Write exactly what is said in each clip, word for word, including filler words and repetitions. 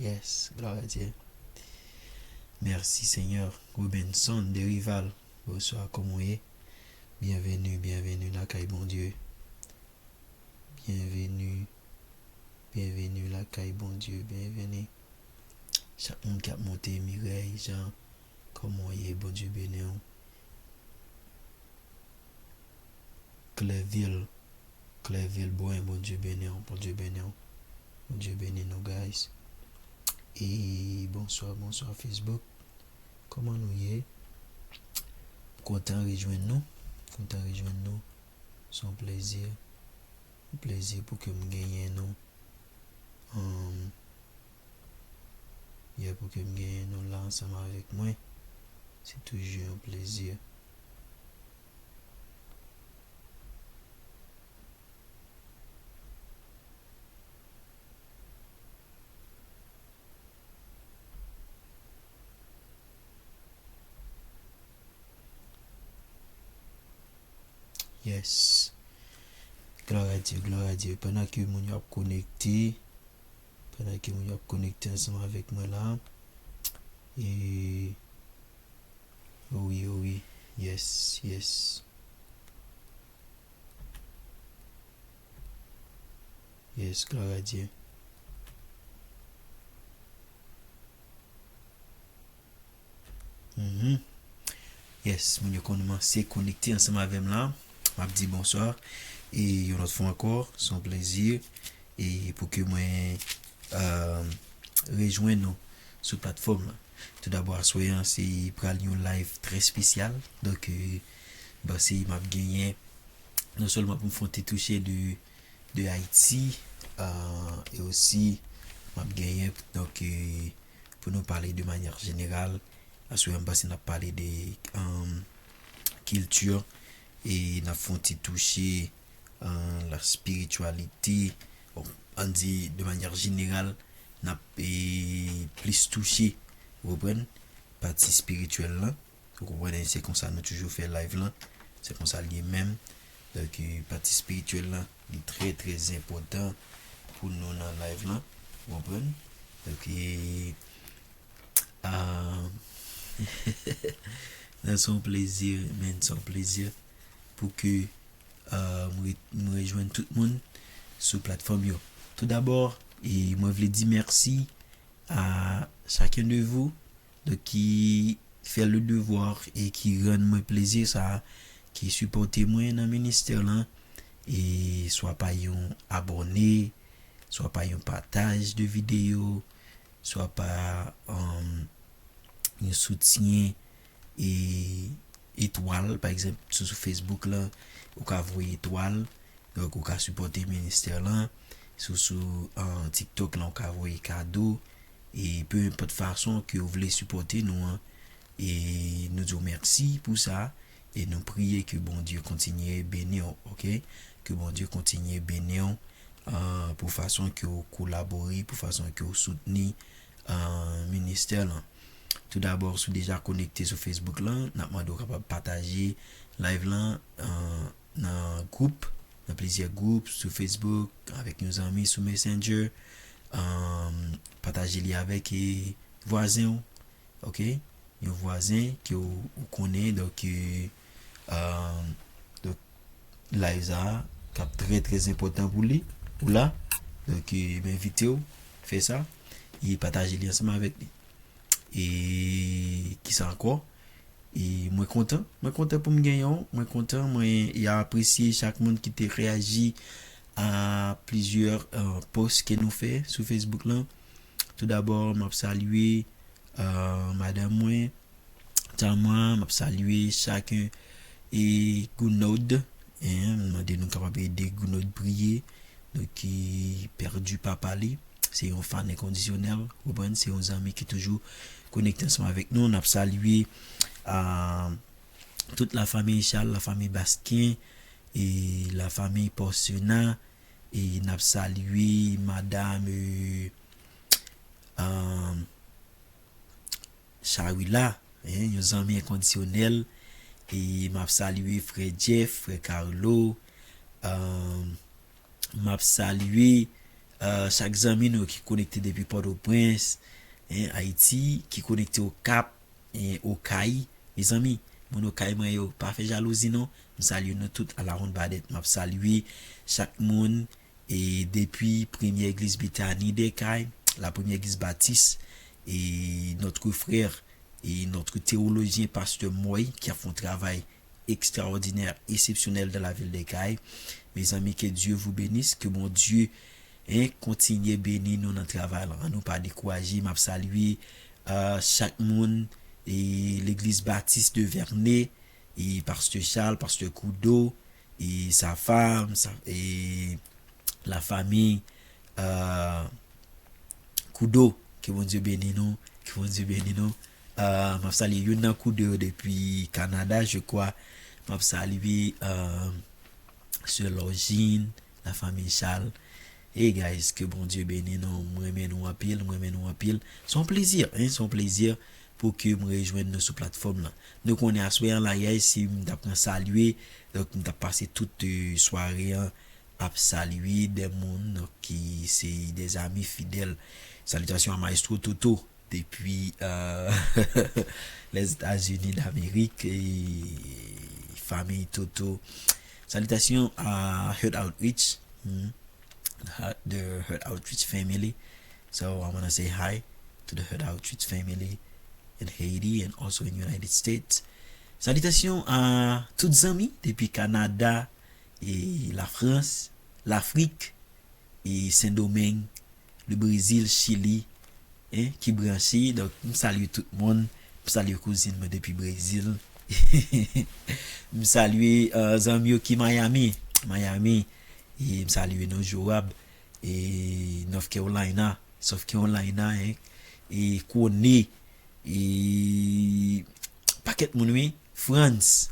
Yes, gloire à Dieu. Merci Seigneur. Robinson Derival, bonsoir, kòman w ye? Byenveni, byenveni lakay Bondye. Byenveni, byenveni lakay Bondye, byenveni. Chak moun k ap monte, Mireille, Jean, kòman w ye? Bondye beni w. Klèvil, Klèvil Bwen, Bondye beni w, Bondye beni w. Bondye beni nou, guys. E bonswa, bonswa Facebook. Kòman nou ye? M kontan rejwenn nou. M kontan rejwenn nou. Se yon plezi. Yon plezi pou ke m genyen nou. Um, yeah, pou ke m genyen nou la ansanm avèk mwen. Se toujou yon plezi. Yes. Gloire à Dieu, gloire à Dieu. Pandan ke moun yo ap konekte, pandan ke moun yo ap konekte ansanm avèk mwen la, e wi, wi, yes, yes. Yes, gloire à Dieu. Mhm. Yes, moun yo kòmanse konekte ansanm avè m la. M ap di bonswa. E yon lòt fwa ankò, se yon plezi. E pou ke mwen, euh, rejwenn nou sou platfòm la. Toudabò, aswè an, se pral yon live trè espesyal. Donk, euh, m panse m ap genyen, non sèlman pou m fè yon ti touche de, de Ayiti, euh, e osi, m ap genyen, donk, euh, pou nou pale de manyè jeneral. Aswè an, m panse n ap pale de, euh, kilti, e n ap fè yon ti touche, euh, la spirityalite. Bon, ann di, de manyè jeneral, n ap, e, plis touche, ou konprann, pati espirityèl lan. Ou konprann, e se konsa nou toujou fè live lan. Se konsa l ye menm. Donk, e, pati espirityèl lan, li trè, trè enpòtan pou nou nan live lan. Ou konprann? Donk, e, ah, nan se yon plezi, men se yon plezi pou ke, euh, m re-, m rejwenn tout moun sou platfòm yo. Toudabò, e mwen vle di mèsi a chacun de vous, donk, ki fè le devoir e ki rann mwen plezi sa, ki sipòte mwen nan ministè lan, e swa pa yon abòne, swa pa yon pataj de videyo, swa pa, um, yon soutyen e etwal, pa egzanp, sou, sou Facebook lan, ou ka voye etwal, donk ou ka sipòte ministè lan, sou, sou, uh, TikTok lan, ou ka voye kado, e pe enpòt fason ke ou vle sipòte nou an, e nou di w mèsi pou sa, e nou priye ke Bondye kontinye beni w, oke? Ke Bondye kontinye beni w, uh, pou fason ke w kolabore, pou fason ke w soutni, uh, ministè lan. Toudabò, si w deja konekte sou Facebook lan, n ap mande w kapab pataje live lan, uh, nan gwoup, nan plizyè gwoup sou Facebook, avèk yon zanmi sou Messenger, uh, pataje li avèk, e, vwazen w, oke? Yon vwazen ke w, ou konnen, donk, e, uh, donk, live sa a, k ap trè, trè enpòtan pou li, pou la. Donk, e, m envite w fè sa, e pataje li ansanm avèk li. E kisa ankò? E mwen kontan, mwen kontan pou m genyen w, mwen kontan, mwen, e apresye chak moun ki te reyaji a plizyè, euh, post ke nou fè sou Facebook lan. Toudabò, m ap salye, euh, madanm mwen, Tama, m ap salye chak, e, Gounod, en, m mande nou kapab ede Gounod priye, donk, ki pèdi papa li. Se yon fan enkondisyonèl, ou konprann? Se yon zanmi ki toujou konekte ansanm avèk nou. N ap salye, a, tout lafanmi Charles, lafanmi Baskin, e lafanmi Porsena, e n ap salye madanm, e, a, Charila, en, yon zanmi enkondisyonèl. E m ap salye frè Jeff, frè Carlo. Euh, m ap salye, Euh, chak zanmi nou ki konekte depi Pòtoprens, en, Ayiti, ki konekte Okap, en, Okay. Mezanmi, moun Okay mwen yo, pa fè jalouzi non. M salye nou tout à la ronde Badet. M ap salye chak moun, e depi Premye Egliz Betani de Kay, la Première Église Baptiste, e notre frère e notre théologien Pasteur Moy ki ap fè yon travay extraordinaire, exceptionnel dans la ville de Kay. Mes amis, que Dieu vous bénisse, que Bondye, en, kontinye beni nou nan travay la. Ann nou pa dekouraje. M ap salye, euh, chak moun, e Legliz Batis de Vernet, e Pastè Charles, Pastè Koudo, e sa fam, sa, e la fami, euh, Koudo, ke Bondye beni nou, ke Bondye beni nou. Euh, m ap salye youn nan Koudo yo depi Kanada, je crois. M ap salye, euh, Sè Lòjin, la famille Charles. Hey guys, ke Bondye beni nou. Mwen renmen nou anpil, mwen renmen nou anpil. Se yon plezi, en, se yon plezi pou ke m rejwenn nou sou platfòm lan. Nou konnen aswè an la, guys, si m ta pran salye, donk m ta pase tout, euh, sware an ap salye de moun, donk ki se de zami fidèl. Salutations à Maestro Toto depi, euh, les États-Unis d'Amérique, e fanmi Toto. Salutations à Heart Outreach, hmm, the Heart Outreach family. So I wanna say hi to the Heart Outreach family in Haiti and also in United States. Salutations à tout zanmi depi Kanada, e Lafrans, Lafrik, e Sendomeng, le Brezil, Chili, en, ki branche. Donk, m salye tout moun. M salye kouzin mwen depi Brezil. M salye, euh, zanmi yo ki Miami, Miami. E m salye nou Jorab, e North Carolina, South Carolina, en, e Kone, e pakèt moun, wi, France.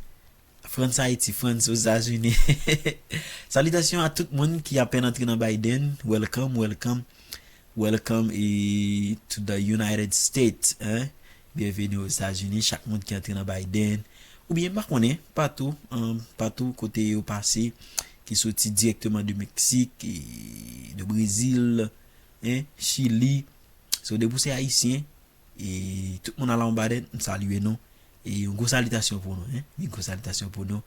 France Haiti, France Ozetazini. Salutations à tout moun ki apèn antre nan Biden. Welcome, welcome. Welcome e to the United States, en. Byenveni Ozetazini, chak moun ki antre nan Biden. Oubyen, m pa konnen, patou, en, patou kote yo pase, ki soti dirèkteman de Meksik, e de Brezil, en, Chili. So, depi w se Ayisyen, e tout moun à la ronde Badet, m salye nou. E yon gwo salitasyon pou nou, en. Yon gwo salitasyon pou nou.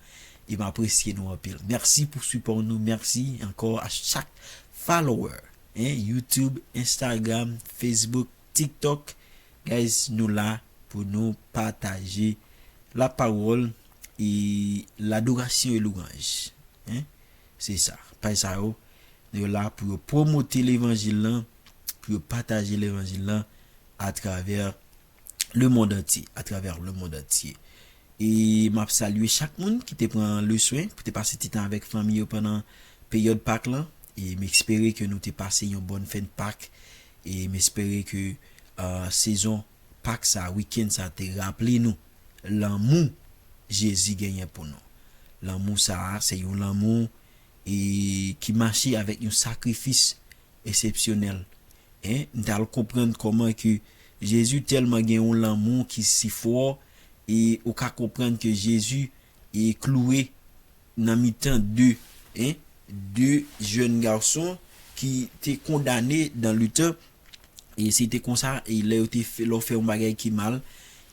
E m apresye nou anpil. Mèsi pou sipò nou. Mèsi ankò a chak follower, en. YouTube, Instagram, Facebook, TikTok. Guys, nou la pou nou pataje la pawòl e ladorasyon e lwanj. En. Se sa. Paj sa yo, yo la pou yo pwomote levanjil lan, pou yo pataje levanjil lan atravè le monde entier, atravè le monde entier. E m ap salye chak moun ki te pran le swen pou te pase ti tan avèk fanmi yo pandan peryòd Pak lan. E m espere ke nou te pase yon bòn fèt Pak. E m espere ke, euh, sezon Pak sa, wikenn sa te raple nou lanmou Jezi genyen pou nou. Lanmou sa a, se yon lanmou e ki mache avèk yon sakrifis eksepsyonèl. En, m t al konprann kòman ke Jezi tèlman gen yon lanmou ki si fò, e ou ka konprann ke Jezi e kloure nan mitan de, en, de jèn gason ki te kondane dans le temps. E se te konsa, e lè yo te fè, lè w fè yon bagay ki mal,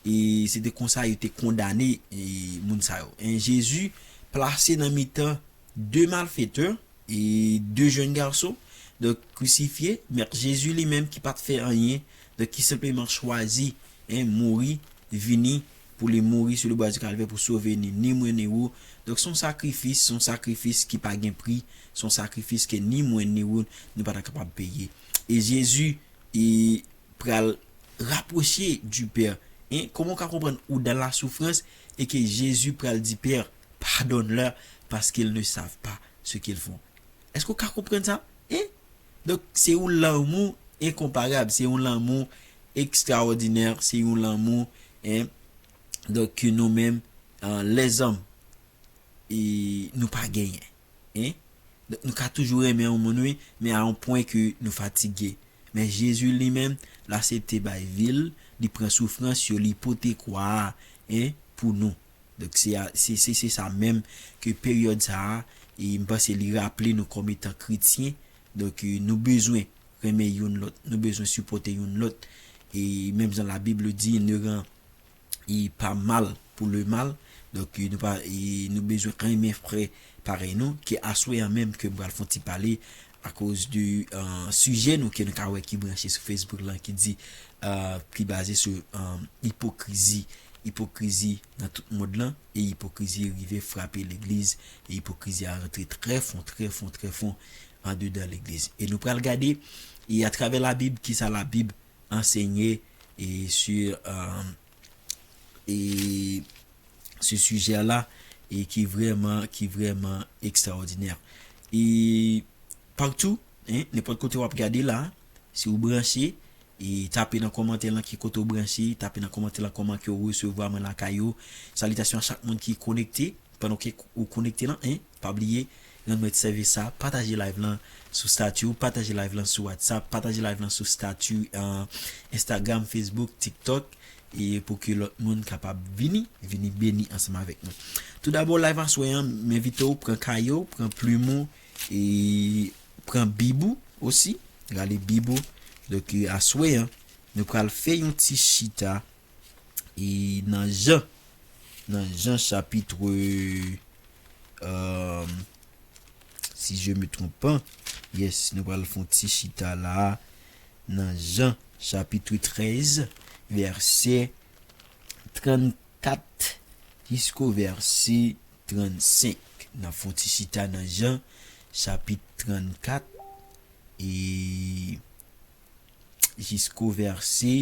e se te konsa yo te kondane, e, moun sa yo. En, Jezi plase nan mitan de malfetè e de jèn gason, donk, krisifye, men Jezi li menm ki pa t fè anyen, donk, ki senpleman chwazi, en, mouri, vini pou li mouri sou le bwa di Kalvè pou sove ni, ni mwen ni ou. Donk, se yon sakrifis, se yon sakrifis ki pa gen pri, se yon sakrifis ke ni mwen ni ou, nou pa ta kapab peye. E Jezi, e pral rapwoche du Père. En, kòman w ka konprann ou dans la souffrance e ke Jezi pral di, Père, pardonne-leur parce qu'ils ne savent pas ce qu'ils font? Èske w ka konprann sa? En? Donk, se yon lanmou enkonparab, se yon lanmou ekstraòdinè, se yon lanmou, en, donk, ke nou menm, euh, lèzòm, e nou pa genyen. En? Donk, nou ka toujou renmen yon moun, wi, men a yon pwen ke nou fatige. Men Jezi li menm, l aksepte bay vi l, li pran soufrans yo, li pote kwa a, en, pou nou. Donk, se a, se, se, se sa menm ke peryòd sa a, e m panse li raple nou kòm etan kretyen, Donk, e, nou bezwen renmen youn lòt, nou bezwen sipòte youn lòt. E menm jan Labib di, ne rend e pa mal pou le mal. Donk, e, nou pa, e nou bezwen renmen frè parèy nou, ke aswè an menm ke m pral fè yon ti pale akoz de, e, sijè nou ke nou ka wè ki branche sou Facebook lan ki di, e, ki baze sou, e, ipokrizi. Ipokrizi nan tout mond lan, e ipokrizi rive frape legliz, e ipokrizi a rantre trè fon, trè fon, trè fon andedan legliz. E nou pral gade, e atravè Labib, kisa Labib ansenye, e sou, e, e sou sijè la, e ki vrèman, ki vrèman ekstraòdinè. E patou, en, nenpòt kote w ap gade la, si w branche, e tape nan kòmantè lan ki kote w branche, tape nan kòmantè lan kòman ke w resevwa mwen lakay ou. Salitasyon a chak moun ki konekte, pandan ke ou konekte lan, en, pa bliye, rann mwen ti sèvis sa, pataje live lan sou stati w, pataje live lan sou WhatsApp, pataje live lan sou stati, e, Instagram, Facebook, TikTok, e pou ke lòt moun kapab vini, vini beni ansanm avèk nou. Toudabò, live aswè an, m envite w pran kaye w, pran plim ou, e pran bib ou osi, rale bib ou. Donk, e, aswè an, nou pral fè yon ti chita, e nan Jan, nan Jan chapit, e, si je me trompe pas, yes, nou pral fè yon ti chita la, nan Jan chapit trèz, vèsè trannkat jisko vèsè trannsenk. N ap fè yon ti chita nan Jan chapit trannkat, e jisko vèsè,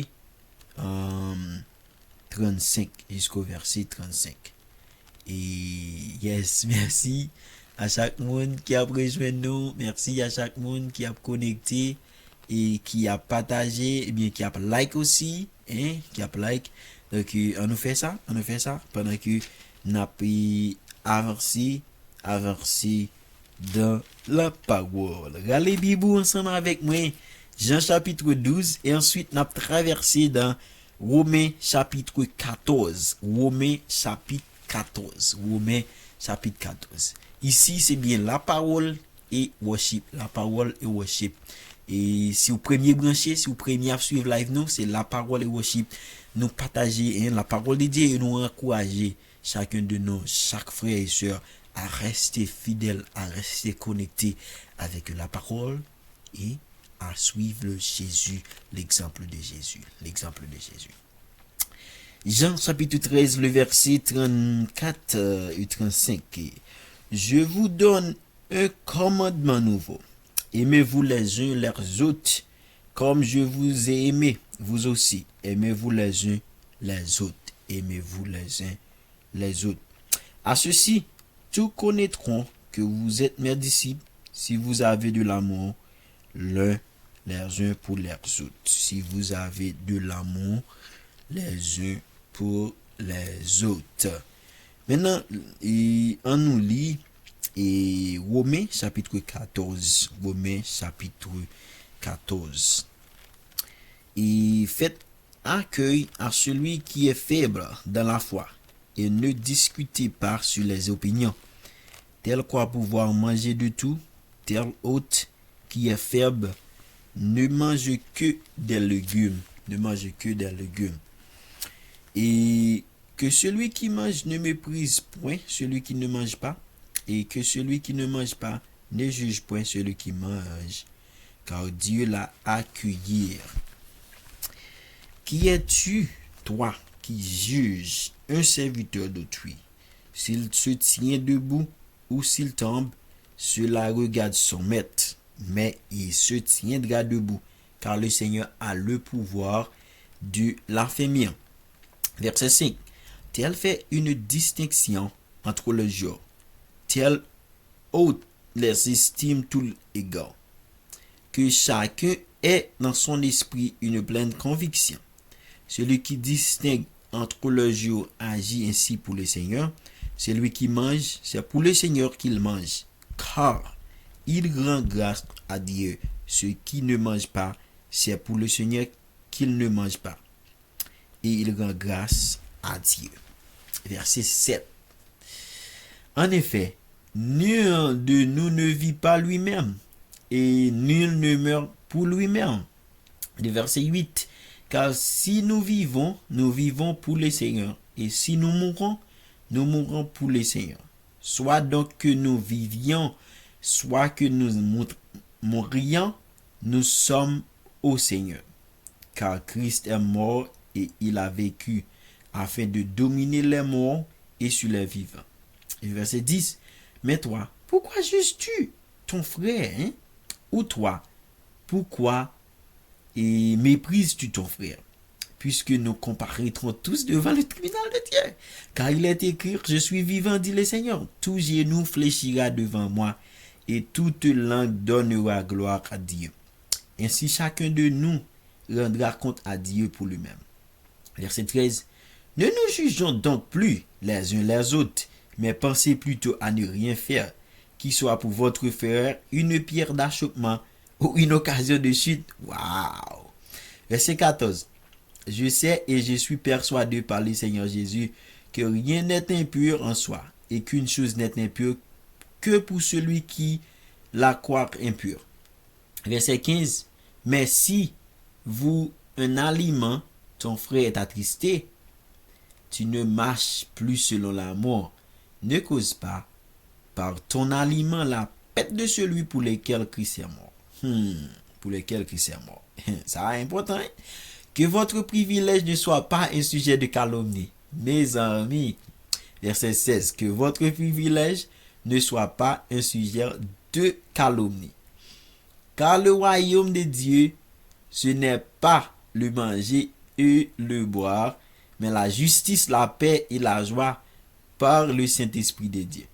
um, trannsenk, jisko vèsè trannsenk. E yes, mèsi a chak moun ki ap rejwenn nou, mèsi a chak moun ki ap konekte e ki ap pataje, ebyen ki ap like osi, en, ki ap like. Donk, e, ann nou fè sa, ann nou fè sa, pandan ke n ap, e, avanse, avanse dans la parole. Rale bib ou ansanm avèk mwen, Jan chapit douz, e answit n ap travèse dans Women chapit katòz. Women chapit katòz. Women chapit katòz. Isi, se byen la parole et worship. La parole et worship. E si w premye branche, si w premye ap swiv live nou, se la parole et worship. Nou pataje, en, la parole de Dieu e nou ankouraje chacun de nous, chaque frère et sœur, à rester fidèle, à rester connecté avec la parole et à suivre le Jésus, l'exemple de Jésus, l'exemple de Jésus. Jean chapitre treize, le verset trente-quatre, euh, et trente-cinq. Je vous donne un commandement nouveau. Aimez-vous les uns les autres. Comme je vous ai aimé, vous aussi, aimez-vous les uns les autres. Aimez-vous les uns les autres. À ceci, tous connaîtront que vous êtes mes disciples si vous avez de l'amour l'un les uns pour les autres. Si vous avez de l'amour les uns pour les autres. Maintenant, e, ann nou li, e, Women chapit katòz. Women chapit katòz. Et faites accueil à celui qui est faible dans la foi, et ne discutez pas sur les opinions. Tel croit pouvoir manger de tout, tel autre qui est faible ne mange que des légumes. Ne mange que des légumes. Et que celui qui mange ne méprise point celui qui ne mange pas, et que celui qui ne mange pas ne juge point celui qui mange, car Dieu l'a accueilli. Qui es-tu, toi, qui juges un serviteur d'autrui ? S'il se tient debout ou s'il tombe, cela regarde son maître, mais il se tiendra debout, car le Seigneur a le pouvoir de l'affermir. Verset cinq. Tel fait une distinction entre les jours, tel autre les estime tous égaux. Que chacun ait dans son esprit une pleine conviction. Celui qui distingue entre les jours agit ainsi pour le Seigneur. Celui qui mange, c'est pour le Seigneur qu'il mange, car il rend grâce à Dieu. Ceux qui ne mangent pas, c'est pour le Seigneur qu'ils ne mangent pas, et il rend grâce à Dieu. Verset sept. En effet, nul de nous ne vit pas lui-même, Et nul ne meurt pour lui-même. De verset huit. Car si nous vivons, nous vivons pour le Seigneur. Et si nous mourons, nous mourons pour le Seigneur. Soit donc que nous vivions, soit que nous mou- mourions, nous sommes au Seigneur. Car Christ est mort et il a vécu, afin de dominer les morts et sur les vivants. Et verset dix. Mais toi, pourquoi juges-tu ton frère, hein? Ou toi, pourquoi et méprises-tu ton frère? Puisque nous comparaîtrons tous devant le tribunal de Dieu. Car il est écrit, je suis vivant, dit le Seigneur. Tout genou fléchira devant moi et toute langue donnera gloire à Dieu. Ainsi chacun de nous rendra compte à Dieu pour lui-même. Verset treize. Ne nous jugeons donc plus les uns les autres, mais pensez plutôt à ne rien faire qui soit pour votre frère une pierre d'achoppement ou une occasion de chute. Waouh! Verset quatorze. Je sais et je suis persuadé par le Seigneur Jésus que rien n'est impur en soi, et qu'une chose n'est impure que pour celui qui la croit impure. Verset quinze. Mais si vous, un aliment, ton frère est attristé, tu ne marches plus selon la mort. Ne cause pas par ton aliment la perte de celui pour lequel Christ est mort. Hmm, pour lequel Christ est mort. Ça est important, hein? Que votre privilège ne soit pas un sujet de calomnie. Mes amis, verset seize, que votre privilège ne soit pas un sujet de calomnie. Car le royaume de Dieu, ce n'est pas le manger et le boire, mais la justice, la paix et la joie par le Saint-Esprit de Dieu.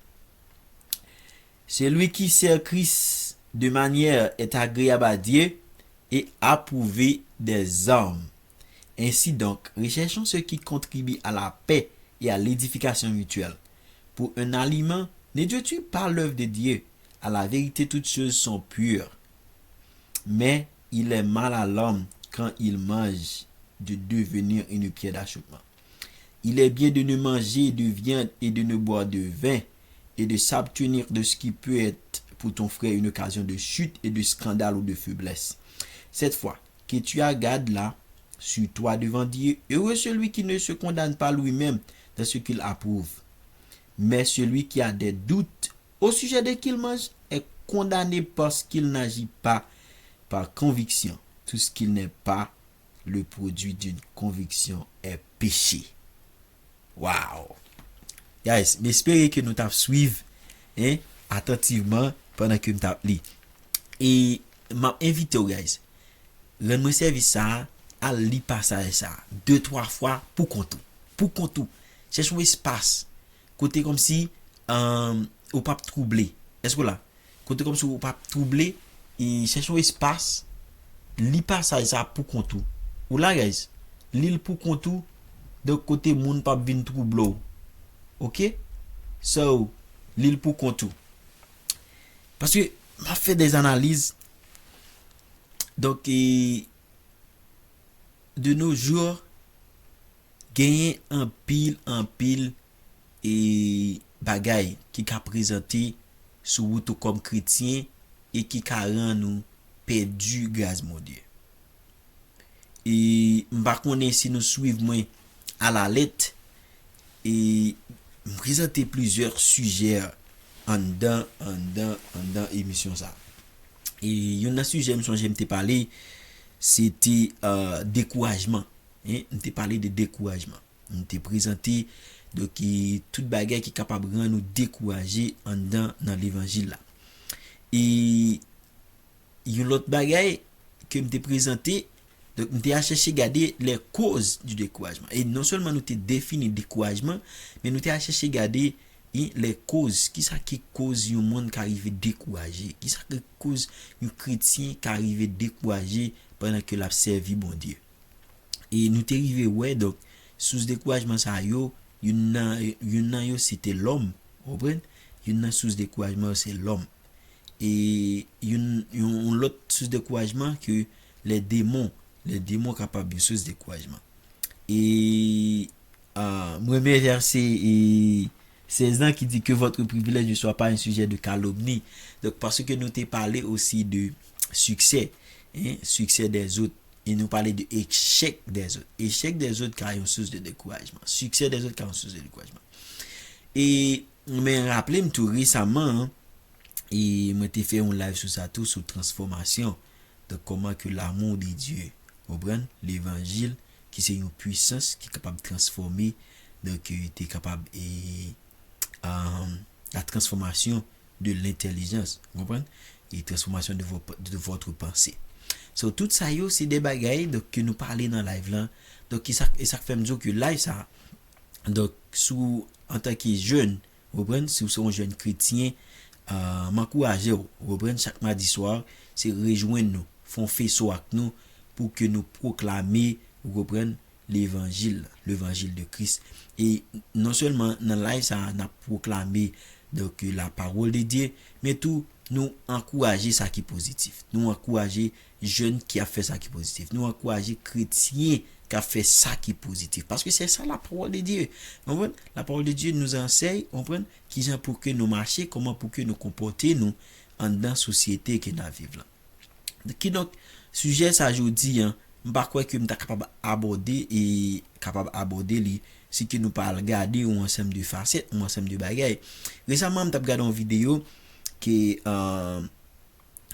Celui qui sert Christ de manière est agréable à Dieu et approuvé des hommes. Ainsi donc, recherchons ce qui contribue à la paix et à l'édification mutuelle. Pour un aliment, ne détruis pas l'œuvre de Dieu. À la vérité, toutes choses sont pures. Mais il est mal à l'homme quand il mange de devenir une pierre d'achoppement. Il est bien de ne manger de viande et de ne boire de vin et de s'abstenir de ce qui peut être pour ton frère une occasion de chute et de scandale ou de faiblesse. Cette fois, que tu as garde là sur toi devant Dieu. Heureux celui qui ne se condamne pas lui-même dans ce qu'il approuve. Mais celui qui a des doutes au sujet de ce qu'il mange est condamné parce qu'il n'agit pas par conviction. Tout ce qui n'est pas le produit d'une conviction est péché. Wow! Guys, m espere ke nou t ap swiv, hein, atantivman pandan ke m t ap li. E m ap envite w, guys, rann mwen sèvis sa a, al li pasaj sa a de twa fwa pou kont ou. Pou kont ou. Chèche yon espas kote kòmsi, um, ou p ap twouble. Èske w la? Kote kòmsi ou p ap twouble, e chèche yon espas, li pasaj sa pou kont ou. Ou la, guys? Li l pou kont ou, donk kote moun p ap vin twouble w. Oke? So, li l pou kont ou. Paske m ap fè des analyses. Donk, e, de nos jours, genyen anpil, anpil, e, bagay ki ka prezante sou wout ou kòm kretyen e ki ka rann ou pèdi gras Bondye. E m pa konnen si nou swiv mwen alalèt, e m prezante plizyè sijè anndan, anndan, anndan emisyon sa. E youn nan sijè m sonje m te pale, se te, euh, dekourajman. Hein, m te pale de dekourajman. M te prezante, donk, e, tout bagay ki kapab rann ou dekouraje anndan nan levanjil la. E yon lòt bagay ke m te prezante, donk, m te al chèche gade les causes du découragement. E non sèlman nou te defini dekourajman, men nou te al chèche gade, e, les causes, kisa ki koz yon moun ka rive dekouraje, kisa ki koz yon kretyen ka rive dekouraje pandan ke l ap sèvi Bondye. E nou te rive wè, donk, sous dekourajman sa yo, youn nan, youn nan yo se te lòm, ou konprann? Youn nan sous dekourajman yo se lòm. E youn, yon, yon lòt sous dekourajman ke lè demon, lè demon kapab yon sous dekourajman. E, a, m renmen vèse, e, sèz lan ki di que votre privilège ne soit pas un sujet de calomnie. Donk, paske nou te pale osi de siksè, hein, succès des autres, e nou pale de échec des autres. Échec des autres ka yon sous de dekourajman. Succès des autres ka yon sous de dekourajman. E mwen raple m tou resaman, e mwen te fè yon live sou sa tou, sou transfòmasyon. Donk, kòman ke l'amour de Dieu, ou konprann, levanjil, ki se yon pwisans ki kapab transfòme, donk, euh, te kapab, e, euh, la transformation de l'intelligence, ou konprann? E transformation de, vo, de votre pensée. So, tout sa yo, se de bagay, donk, ke nou pale nan live lan. Donk, e sa, e sa k fè m di w ke live sa, donk, si w, antanke jèn, ou konprann, si w se yon jèn kretyen, euh, m ankouraje w, ou konprann, chak madi swa, se rejwenn nou, fè yon feso ak nou, pou ke nou pwoklame, ou konprann, levanjil la, levanjil de Kris. E non sèlman nan live sa a, n ap pwoklame, donk, la parole de Dieu, men tou, nou ankouraje sa ki pozitif. Nou ankouraje jèn ki ap fè sa ki pozitif. Nou ankouraje kretyen k ap fè sa ki pozitif. Paske se sa la parole de Dieu. Ou konprann? La parole de Dieu nous enseigne, ou konprann, kijan pou ke nou mache, kòman pou ke nou konpòte nou anndan sosyete ke n ap viv lan. Kidonk, sijè sa jodi an, m pa kwè ke m ta kapab abòde e kapab abòde li si ke nou pa al gade yon ansanm de fasèt, yon ansanm de bagay. Resaman, m t ap gade yon videyo ke, euh,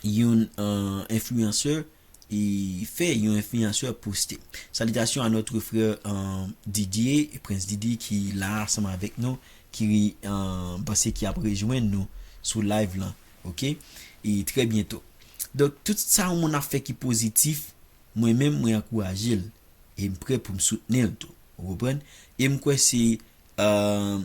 yon, euh, enfliyansè e fè, yon enfliyansè poste. Salutations à notre frère, euh, Didier, Prince Didi, ki la ansanm avèk nou, ki, euh, m panse ki ap rejwenn nou sou live lan, ok? E trè byento. Donk, tout sa yon moun ap fè ki pozitif, mwen menm, mwen ankouraje l. E m prè pou m soutni l tou. Ou konprann? E m kwè se, euh,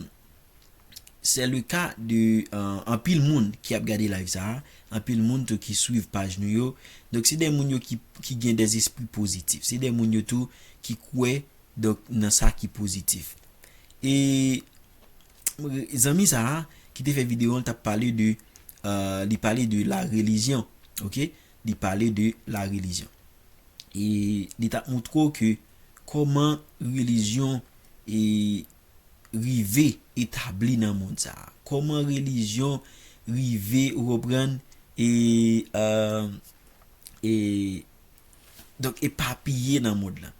c'est le cas de, euh, anpil moun ki ap gade live sa a, anpil moun tou ki swiv paj nou yo. Donk, se de moun yo ki, ki gen des esprits positifs. Se de moun yo tou ki kwè, donk, nan sa ki pozitif. E zanmi sa a ki te fè videyo an, l t ap pale de, euh, li pale de la religion, ok? Li pale de la religion. E li t ap montre w ke kòman relijyon e rive etabli nan mond sa a. Kòman relijyon rive, ou konprann, e, euh, e, donk, epapiye nan mond lan.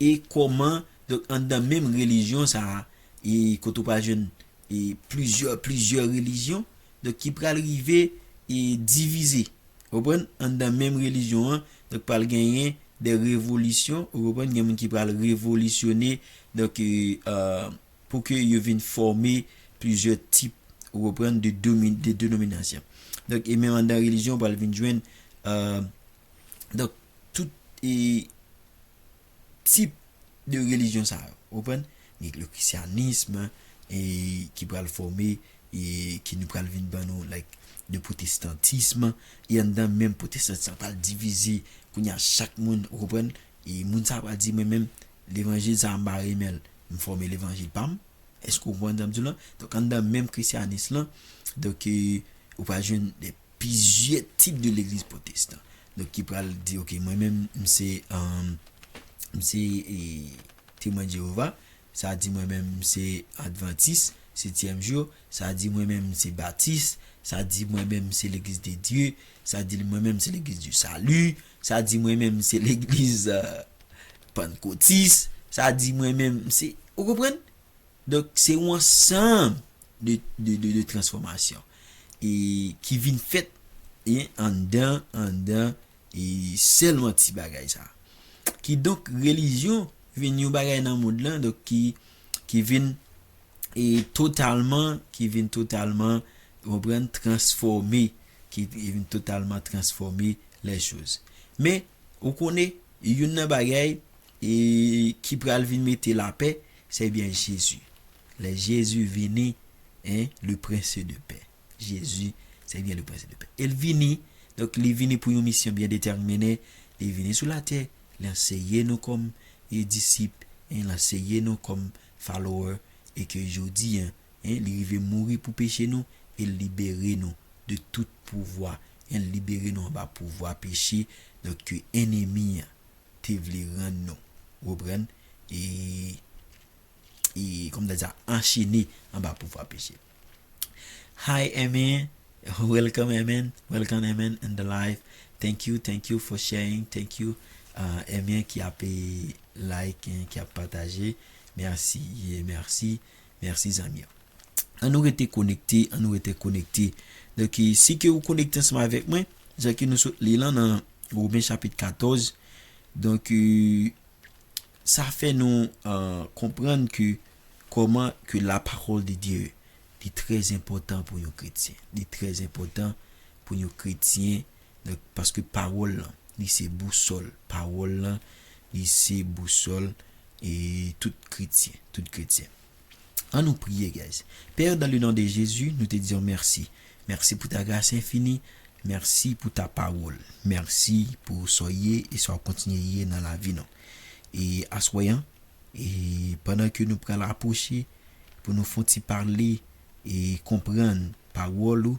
E kòman, donk, anndan menm relijyon sa a, e kote w pral jwenn, e plizyè, plizyè relijyon, donk, ki pral rive e divize. Ou konprann? Anndan menm relijyon an, donk, pral genyen de revolisyon, ou konprann? Gen moun ki pral revolisyone, donk, e, euh, pou ke yo vin fòme plizyè tip, ou konprann, de domi-, de denominasyon. Donk, e menm anndan relijyon, ou pral vin jwenn, euh, donk, tout, e, tip de relijyon sa yo, ou konprann? Gen le christianisme, e, ki pral fòme, e, ki nou pral vin ban nou, like, le protestantisme, e anndan menm protestantisme pral divize, kounye a chak moun, ou konprann? E moun sa pral di, mwen menm, levanjil sa a m pa renmen l, m fòme levanjil pa m. Èske w konprann sa m di w lan? Donk, anndan menm krisyanis lan, donk, e, ou pral jwenn de plizyè tip de legliz pwotestan. Donk, ki pral di, ok, mwen menm, m se, um, m se, e, Temwen Jewova, sa di mwen menm, m se advantis, setyèm jou, sa di mwen menm, m se batis, sa di mwen menm, m se legliz de Dye, sa di mwen menm, m se legliz du salut, sa di mwen menm, m se legliz, euh, pannkotis, sa di mwen menm, m se, ou konprann? Donk, se yon ansanm de, de, de, de transfòmasyon e ki vin fèt, e anndan, anndan, e sèlman ti bagay sa. Kidonk, relijyon vin yon bagay nan mond lan, donk, ki, ki vin, e totalman, ki vin totalman, ou konprann, transfòme, ki vin totalman transfòme les choses. Men, ou konnen, youn nan bagay, e ki pral vin mete lapè, se byen Jezi. Lè Jezi vini, hein, le prince de paix. Jezi, se byen le prince de paix. E l vini, donk, li vini pou yon misyon byen detèminen. Li vini sou latè, li anseye nou kòm, e, disip, e l anseye nou kòm follower, e ke jodi a, hein, li rive mouri pou peche nou, e l libere nou de tout pouvwa, e l libere nou anba pouvwa peche, donk, ke enemi an te vle rann nou. Ou konprann? E e, kòm ta di sa, anchene anba pouvwa peche. Hi, Emin. Welcome, Emin. Welcome, Emin, in the live. Thank you, thank you for sharing. Thank you, uh, Emin ki ap, eh, like, eh, ki ap pataje. Mèsi, eh, mèsi, mèsi, zanmi. Ann nou rete konekte, ann nou rete konekte. Donk, eh, si ke ou konekte ansanm avèk mwen, jan ke nou sot li lan nan Women chapit katòz. Donk, eh, sa fè nou, eh, konprann ke kòman ke la parole de Dieu, li trè enpòtan pou yon kretyen. Li trè enpòtan pou yon kretyen, donk, paske pawòl lan, li se bousòl. Pawòl lan, li se bousòl e tout kretyen, tout kretyen. Ann nou priye, guys. Père, dans le nom de Jésus, nou te di w mèsi. Mèsi pou ta gras enfini. Mèsi pou ta pawòl. Mèsi pou sa w ye e sa w kontinye ye nan lavi nou. E aswè an, e pandan ke nou pral apwoche pou nou fè yon ti pale e konprann pawòl ou,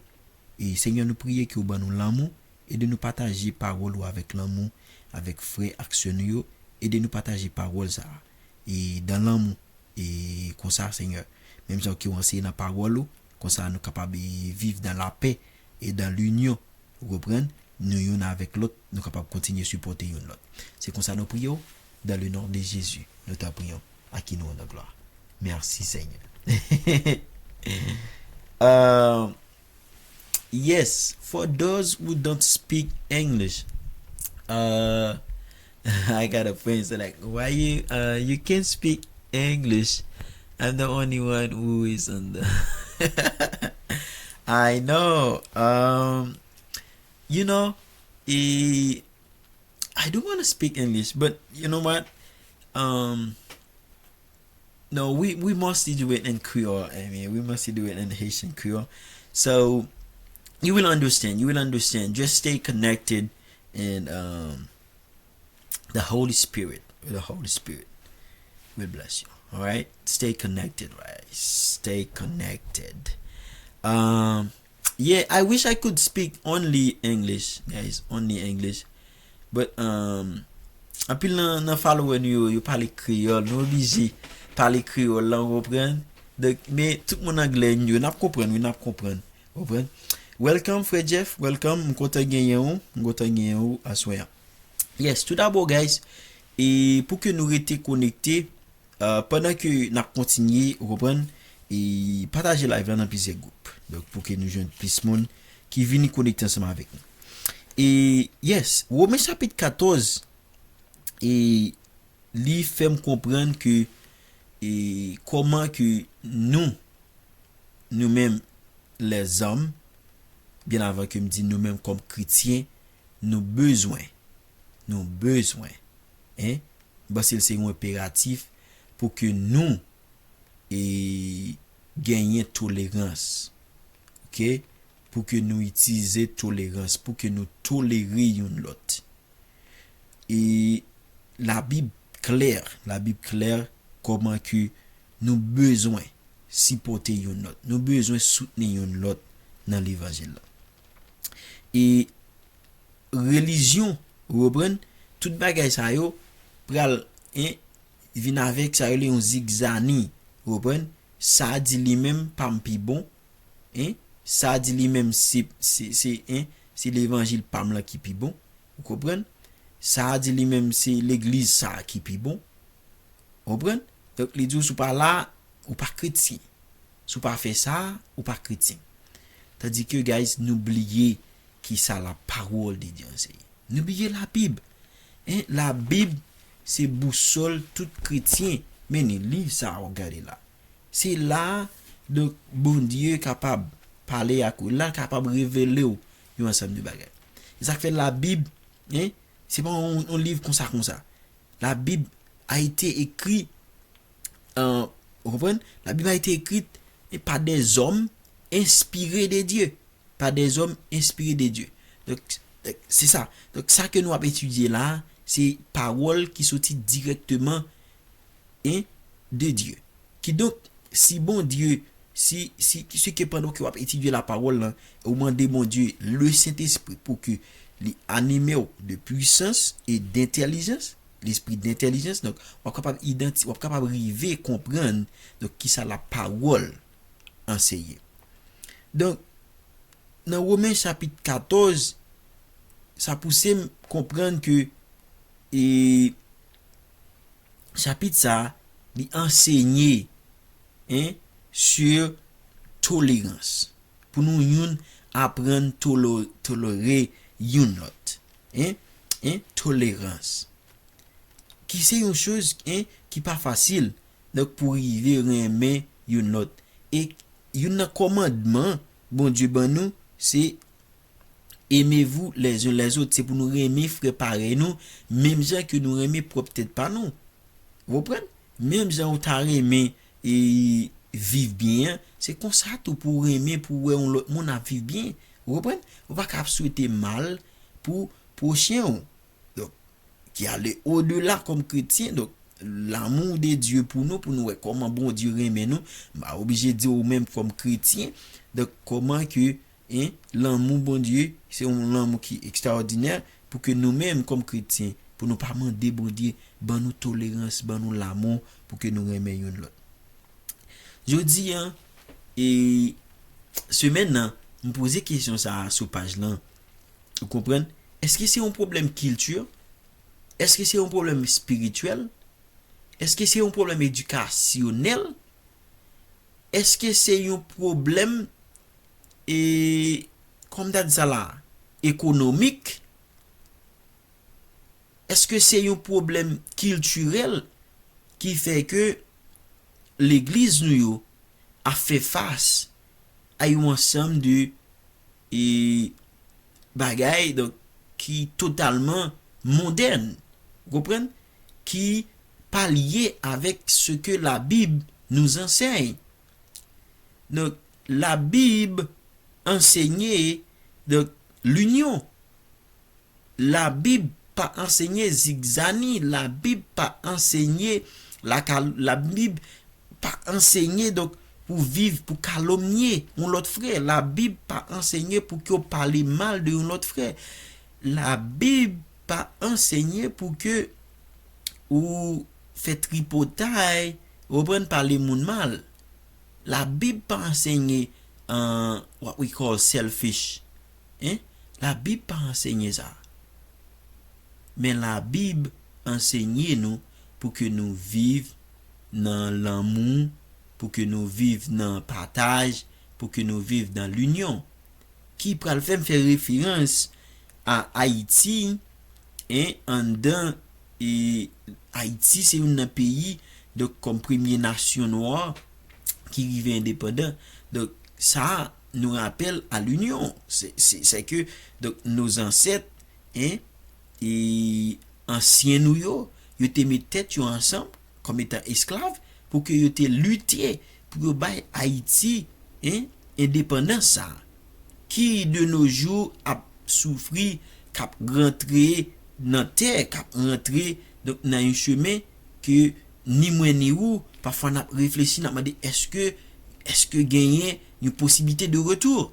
e Senyè, nou priye ke w ban nou lanmou, ede nou pataje pawòl ou avèk lanmou, avèk frè ak sè nou yo, ede nou pataje pawòl sa a, e dan lanmou, e konsa, Senyè, menm jan ke w anseye nan pawòl ou, konsa nou kapab, e, viv dan lapè e dan linyon, ou konprann, nou youn avèk lòt, nou kapab kontinye sipòte youn lòt. Se konsa nou priye w, dans le nom de Jésus, nou ta priye w, à qui nous rendons gloire. Merci, Seigneur. Euh, yes, for those who don't speak English, uh, I got a friend say like, "Why you, uh, you can't speak English? I'm the only one who is on the." I know. Um, you know, eh, I do want to speak English, but you know what? Um, no, we, we mostly do it in Creole. I mean, we mostly do it in Haitian Creole. So you will understand. You will understand. Just stay connected, and, um, the Holy Spirit, the Holy Spirit will bless you. All right? Stay connected, right? Stay connected. Um, yeah, I wish I could speak only English, guys, only English. But, um, anpil nan, nan follower nou yo, yo pale kreyòl, nou oblije pale kreyòl la, ou konprann? Donk, men tout moun anglè nou yo, n ap konprann, wi, n ap konprann. Ou konprann? Welcome, frè Jeff, welcome, m kontan genyen ou, m kontan genyen ou aswè an. Yes, tout dabò, guys, e pou ke nou rete konekte, uh, pandan ke n ap kontinye, ou konprann, e pataje live la nan plizyè gwoup. Donk, pou ke nou jwenn plis moun ki vini konekte ansanm avèk nou. E, yes, Women chapit katòz, e li fè m konprann ke, e kòman ke nou, nou menm lèzòm, byen avan ke m di nou menm kòm kretyen, nou bezwen, nou bezwen, en, m panse l se yon enperatif pou ke nou, e, genyen tolerans, oke? Pou ke nou itilize tolerans, pou ke nou tolere youn lòt. E Labib klè, Labib klè kòman ke nou bezwen sipòte youn lòt. Nou bezwen soutni youn lòt nan levanjil la. E relijyon, ou konprann, tout bagay sa yo pral, en, vin avèk sa yo rele yon zigzani, ou konprann? Sa a di li menm pa m pi bon, en? Sa a di li menm se, se, se, en, se levanjil pa m lan ki pi bon, ou konprann? Sa a di li menm se legliz sa a ki pi bon, ou konprann? Donk, li di w, si w pa la, ou pa kretyen. Si w pa fè sa, ou pa kretyen. Tandis que, guys, nou bliye kisa la parole de Dieu anseye. Nou bliye Labib. En, Labib se bousòl tout kretyen. Men ni liv sa a w ap gade la. Se la, donk, Bondye kapab pale ak ou. La, l kapab revele w yon ansanm de bagay. E sa k fè Labib, en, se pa yon, yon liv konsa, konsa. Labib a été écrit, euh, ou konprann? Labib a été écrit par des hommes inspirés de Dieu. Par des hommes inspirés de Dieu. Donk, se sa. Donk, sa ke nou ap etidye la, se pawòl ki soti dirèkteman, en, de Dieu. Kidonk, si Bondye, si, si, si ke pandan ke w ap etidye lapawòl lan, ou mande Bondye, le Sentespri, pou ke li anime w de pwisans e dentèlijans, lespri dentèlijans. Donk, w ap kapab idanti-, w ap kapab rive konprann, donk, kisa lapawòl anseye. Donk, nan Women chapit katòz, sa pouse m konprann ke, e, chapit sa, li ansenye, en, sur tolerans. Pou nou youn aprann tolo-, tolere youn lòt. En, en, tolerans. Ki se yon choz, en, ki pa fasil. Donk, pou rive renmen youn lòt. E youn nan kòmandman Bondye ban nou, se aimez-vous les uns les autres. Se pou nou renmen frè parèy nou, menm jan ke nou renmen pwòp tèt pa nou. Ou konprann? Menm jan ou ta renmen e viv byen an, se konsa tou pou w renmen pou w wè yon lòt moun ap viv byen. Ou konprann? Ou pa ka ap swete mal pou pwochen w. Donk, ki ale odela kòm kretyen. Donk, l'amour de Dieu pou nou, pou nou wè kòman Bondye renmen nou. M pa oblije di ou menm kòm kretyen. Donk, kòman ke, en, lanmou Bondye, se yon lanmou ki ekstraòdinè, pou ke nou menm kòm kretyen, pou nou pa mande Bondye ban nou tolerans, ban nou lamou, pou ke nou renmen youn lòt. Jodi a, e semèn nan, m poze kesyon sa a sou paj lan. Ou konprann? Èske se yon pwoblèm kilti? Èske se yon pwoblèm espirityèl? Èske se yon pwoblèm edikasyonèl? Èske se yon pwoblèm, e, kòman ta di sa la, ekonomik? Èske se yon pwoblèm kiltirèl ki fè ke legliz nou yo ap fè fas a yon ansanm de, e, bagay, donk, ki totalman mondèn, ou konprann? Ki pa lye avèk ce que la Bible nous enseigne. Donk, la Bible enseigne, donk, l'union. La Bib pa ansenye zigzani, la Bib pa ansenye lakal-, la Bib pa ansenye, donk, pou viv, pou kalomnye yon lòt frè. La Bib pa ansenye pou ke w pale mal de yon lòt frè. La Bib pa ansenye pou ke ou fè tripotay, ou konprann, pale moun mal. La Bib pa ansenye, uh, what we call selfish. Hein? La Bib pa ansenye sa. Men la Bib ansenye nou pou ke nou viv nan lanmou, pou ke nou viv nan pataj, pou ke nou viv nan linyon. Ki pral fè m fè referans a Ayiti, en, anndan, e Ayiti se youn nan peyi, donk, kòm premye nasyon nwa ki rive endepandan. Donk, sa nous rappelle à l'union. C'est, c'est, c'est que, donk, nos ancêtres, en, e ansyen nou yo, yo te met tèt yo ansanm, kòm etan esklav, pou ke yo te lite, pou yo bay Ayiti, en, endepandans sa a, ki de nos jours ap soufri, k ap rantre nan tè, k ap rantre, donk, nan yon chemen ke ni mwen ni ou, pafwa n ap reflechi, n ap mande, èske, èske genyen yon posibilite de retour?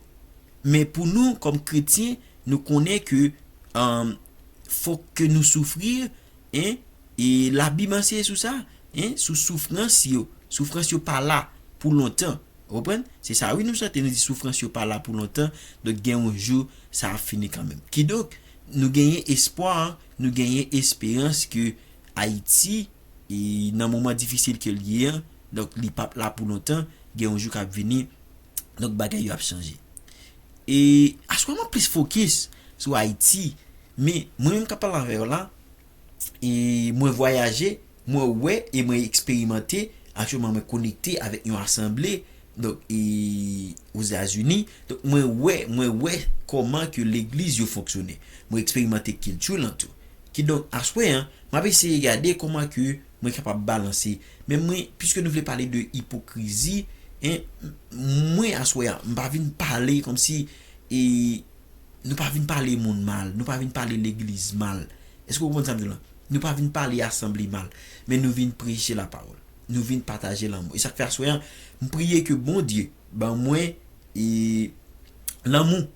Men pou nou, kòm kretyen, nou konnen ke, um, fòk ke nou soufri, en, e Labib anseye sou sa, en, sou soufrans yo. Soufrans yo pa la pou lontan. Ou konprann? Se sa, wi, nou chante, nou di, soufrans yo pa la pou lontan. Donk, gen yon jou, sa ap fini kanmenm. Kidonk, nou genyen espwa, nou genyen esperans ke Ayiti, e nan moman difisil ke l ye an, donk, li p ap la pou lontan, gen yon jou k ap vini, donk, bagay yo ap chanje. E aswè mwen plis fokis sou Ayiti, men mwen menm k ap pale avè w la, e mwen vwayaje, mwen wè e mwen eksperimante, aktyèlman mwen konekte avèk yon asanble, donk, e, Ozetazini. Donk, mwen wè, mwen wè kòman ke legliz yo fonksyone. Mwen eksperimante kilti lan tou. Kidonk, aswè an, m ap eseye gade kòman ke mwen kapab balanse. Men mwen, piske nou vle pale de ipokrizi, en, m-, mwen, aswè an, m pa vin pale kòmsi, e, nou pa vin pale moun mal, nou pa vin pale legliz mal. Èske w konprann sa m di w lan? Nou pa vin pale asanble mal, men nou vin preche lapawòl. Nou vin pataje lanmou. E sa k fè aswè an, m priye ke Bondye ban mwen, e, lanmou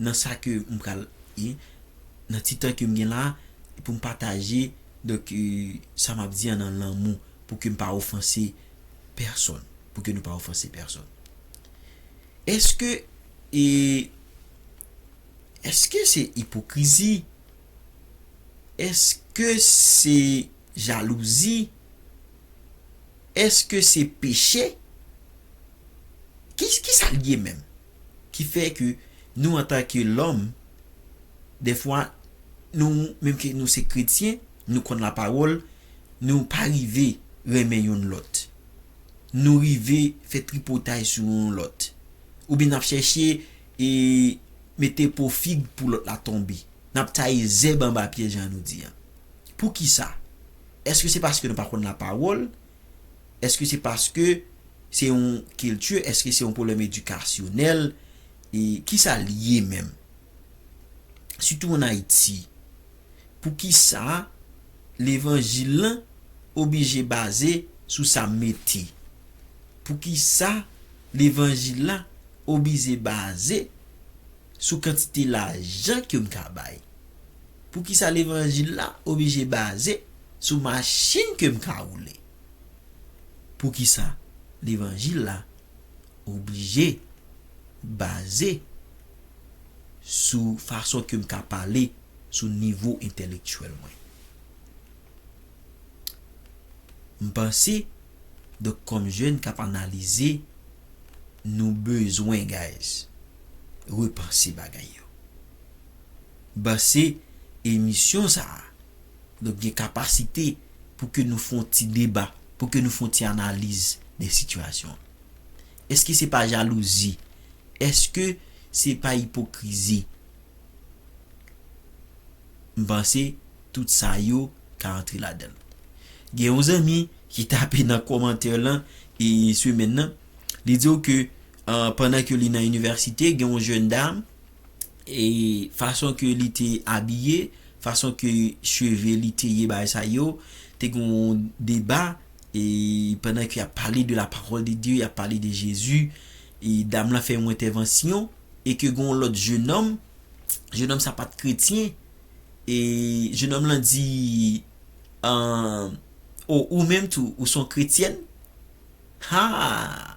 nan sa ke m pral, e, nan ti tan ke m gen la, pou m pataje Donk, e, sa m ap di an nan lanmou, pou ke m pa ofanse pèsonn, pou ke nou pa ofanse pèsonn. Èske, e, èske se ipokrizi? Èske se jalouzi? Èske se peche? Ki, ki sa l ye menm? Ki fè ke nou, antanke lòm, dèfwa, nou, menm ke nou se kretyen, nou konn lapawòl, nou pa rive renmen youn lòt. Nou rive fè tripotay sou youn lòt. Oubyen n ap chèche e mete po fig pou lòt la tonbe. N ap taye zèb anba pye, jan nou di an. Poukisa? Èske se paske nou pa konn lapawòl? Èske se paske se yon kilti? Èske se yon pwoblèm edikasyonèl? E kisa l ye menm? Sitou ann Ayiti, poukisa levanjil lan oblije baze sou sa m mete? Poukisa levanjil la oblije baze sou kantite lajan ke m ka bay? Poukisa levanjil la oblije baze sou machin ke m ka woule? Poukisa levanjil la oblije baze sou fason ke m ka pale, sou nivo entèlektyèl mwen? M panse, donk, kòm jèn k ap analize, nou bezwen, guys, repanse bagay yo. M panse emisyon sa a, donk, gen kapasite pou ke nou fè yon ti deba, pou ke nou fè yon ti analiz de sitiyasyon an. Èske se pa jalouzi? Èske se pa ipokrizi? M panse tout sa yo ka antre ladan l. Gen yon zanmi ki tape nan kòmantè lan e semèn nan, li di w ke, ah, pandan ke li nan inivèsite, gen yon jèn dam, e fason ke li te abiye, fason ke cheve li te ye, bagay sa yo, te gen yon deba, e pandan ke y ap pale de la parole de Dieu, y ap pale de Jezi, e dam lan fè yon entèvansyon, e ke gen yon lòt jennonm, jennonm sa pa t kretyen, e jennonm lan di, ah, o, ou menm tou, ou s on kretyèn? Ha!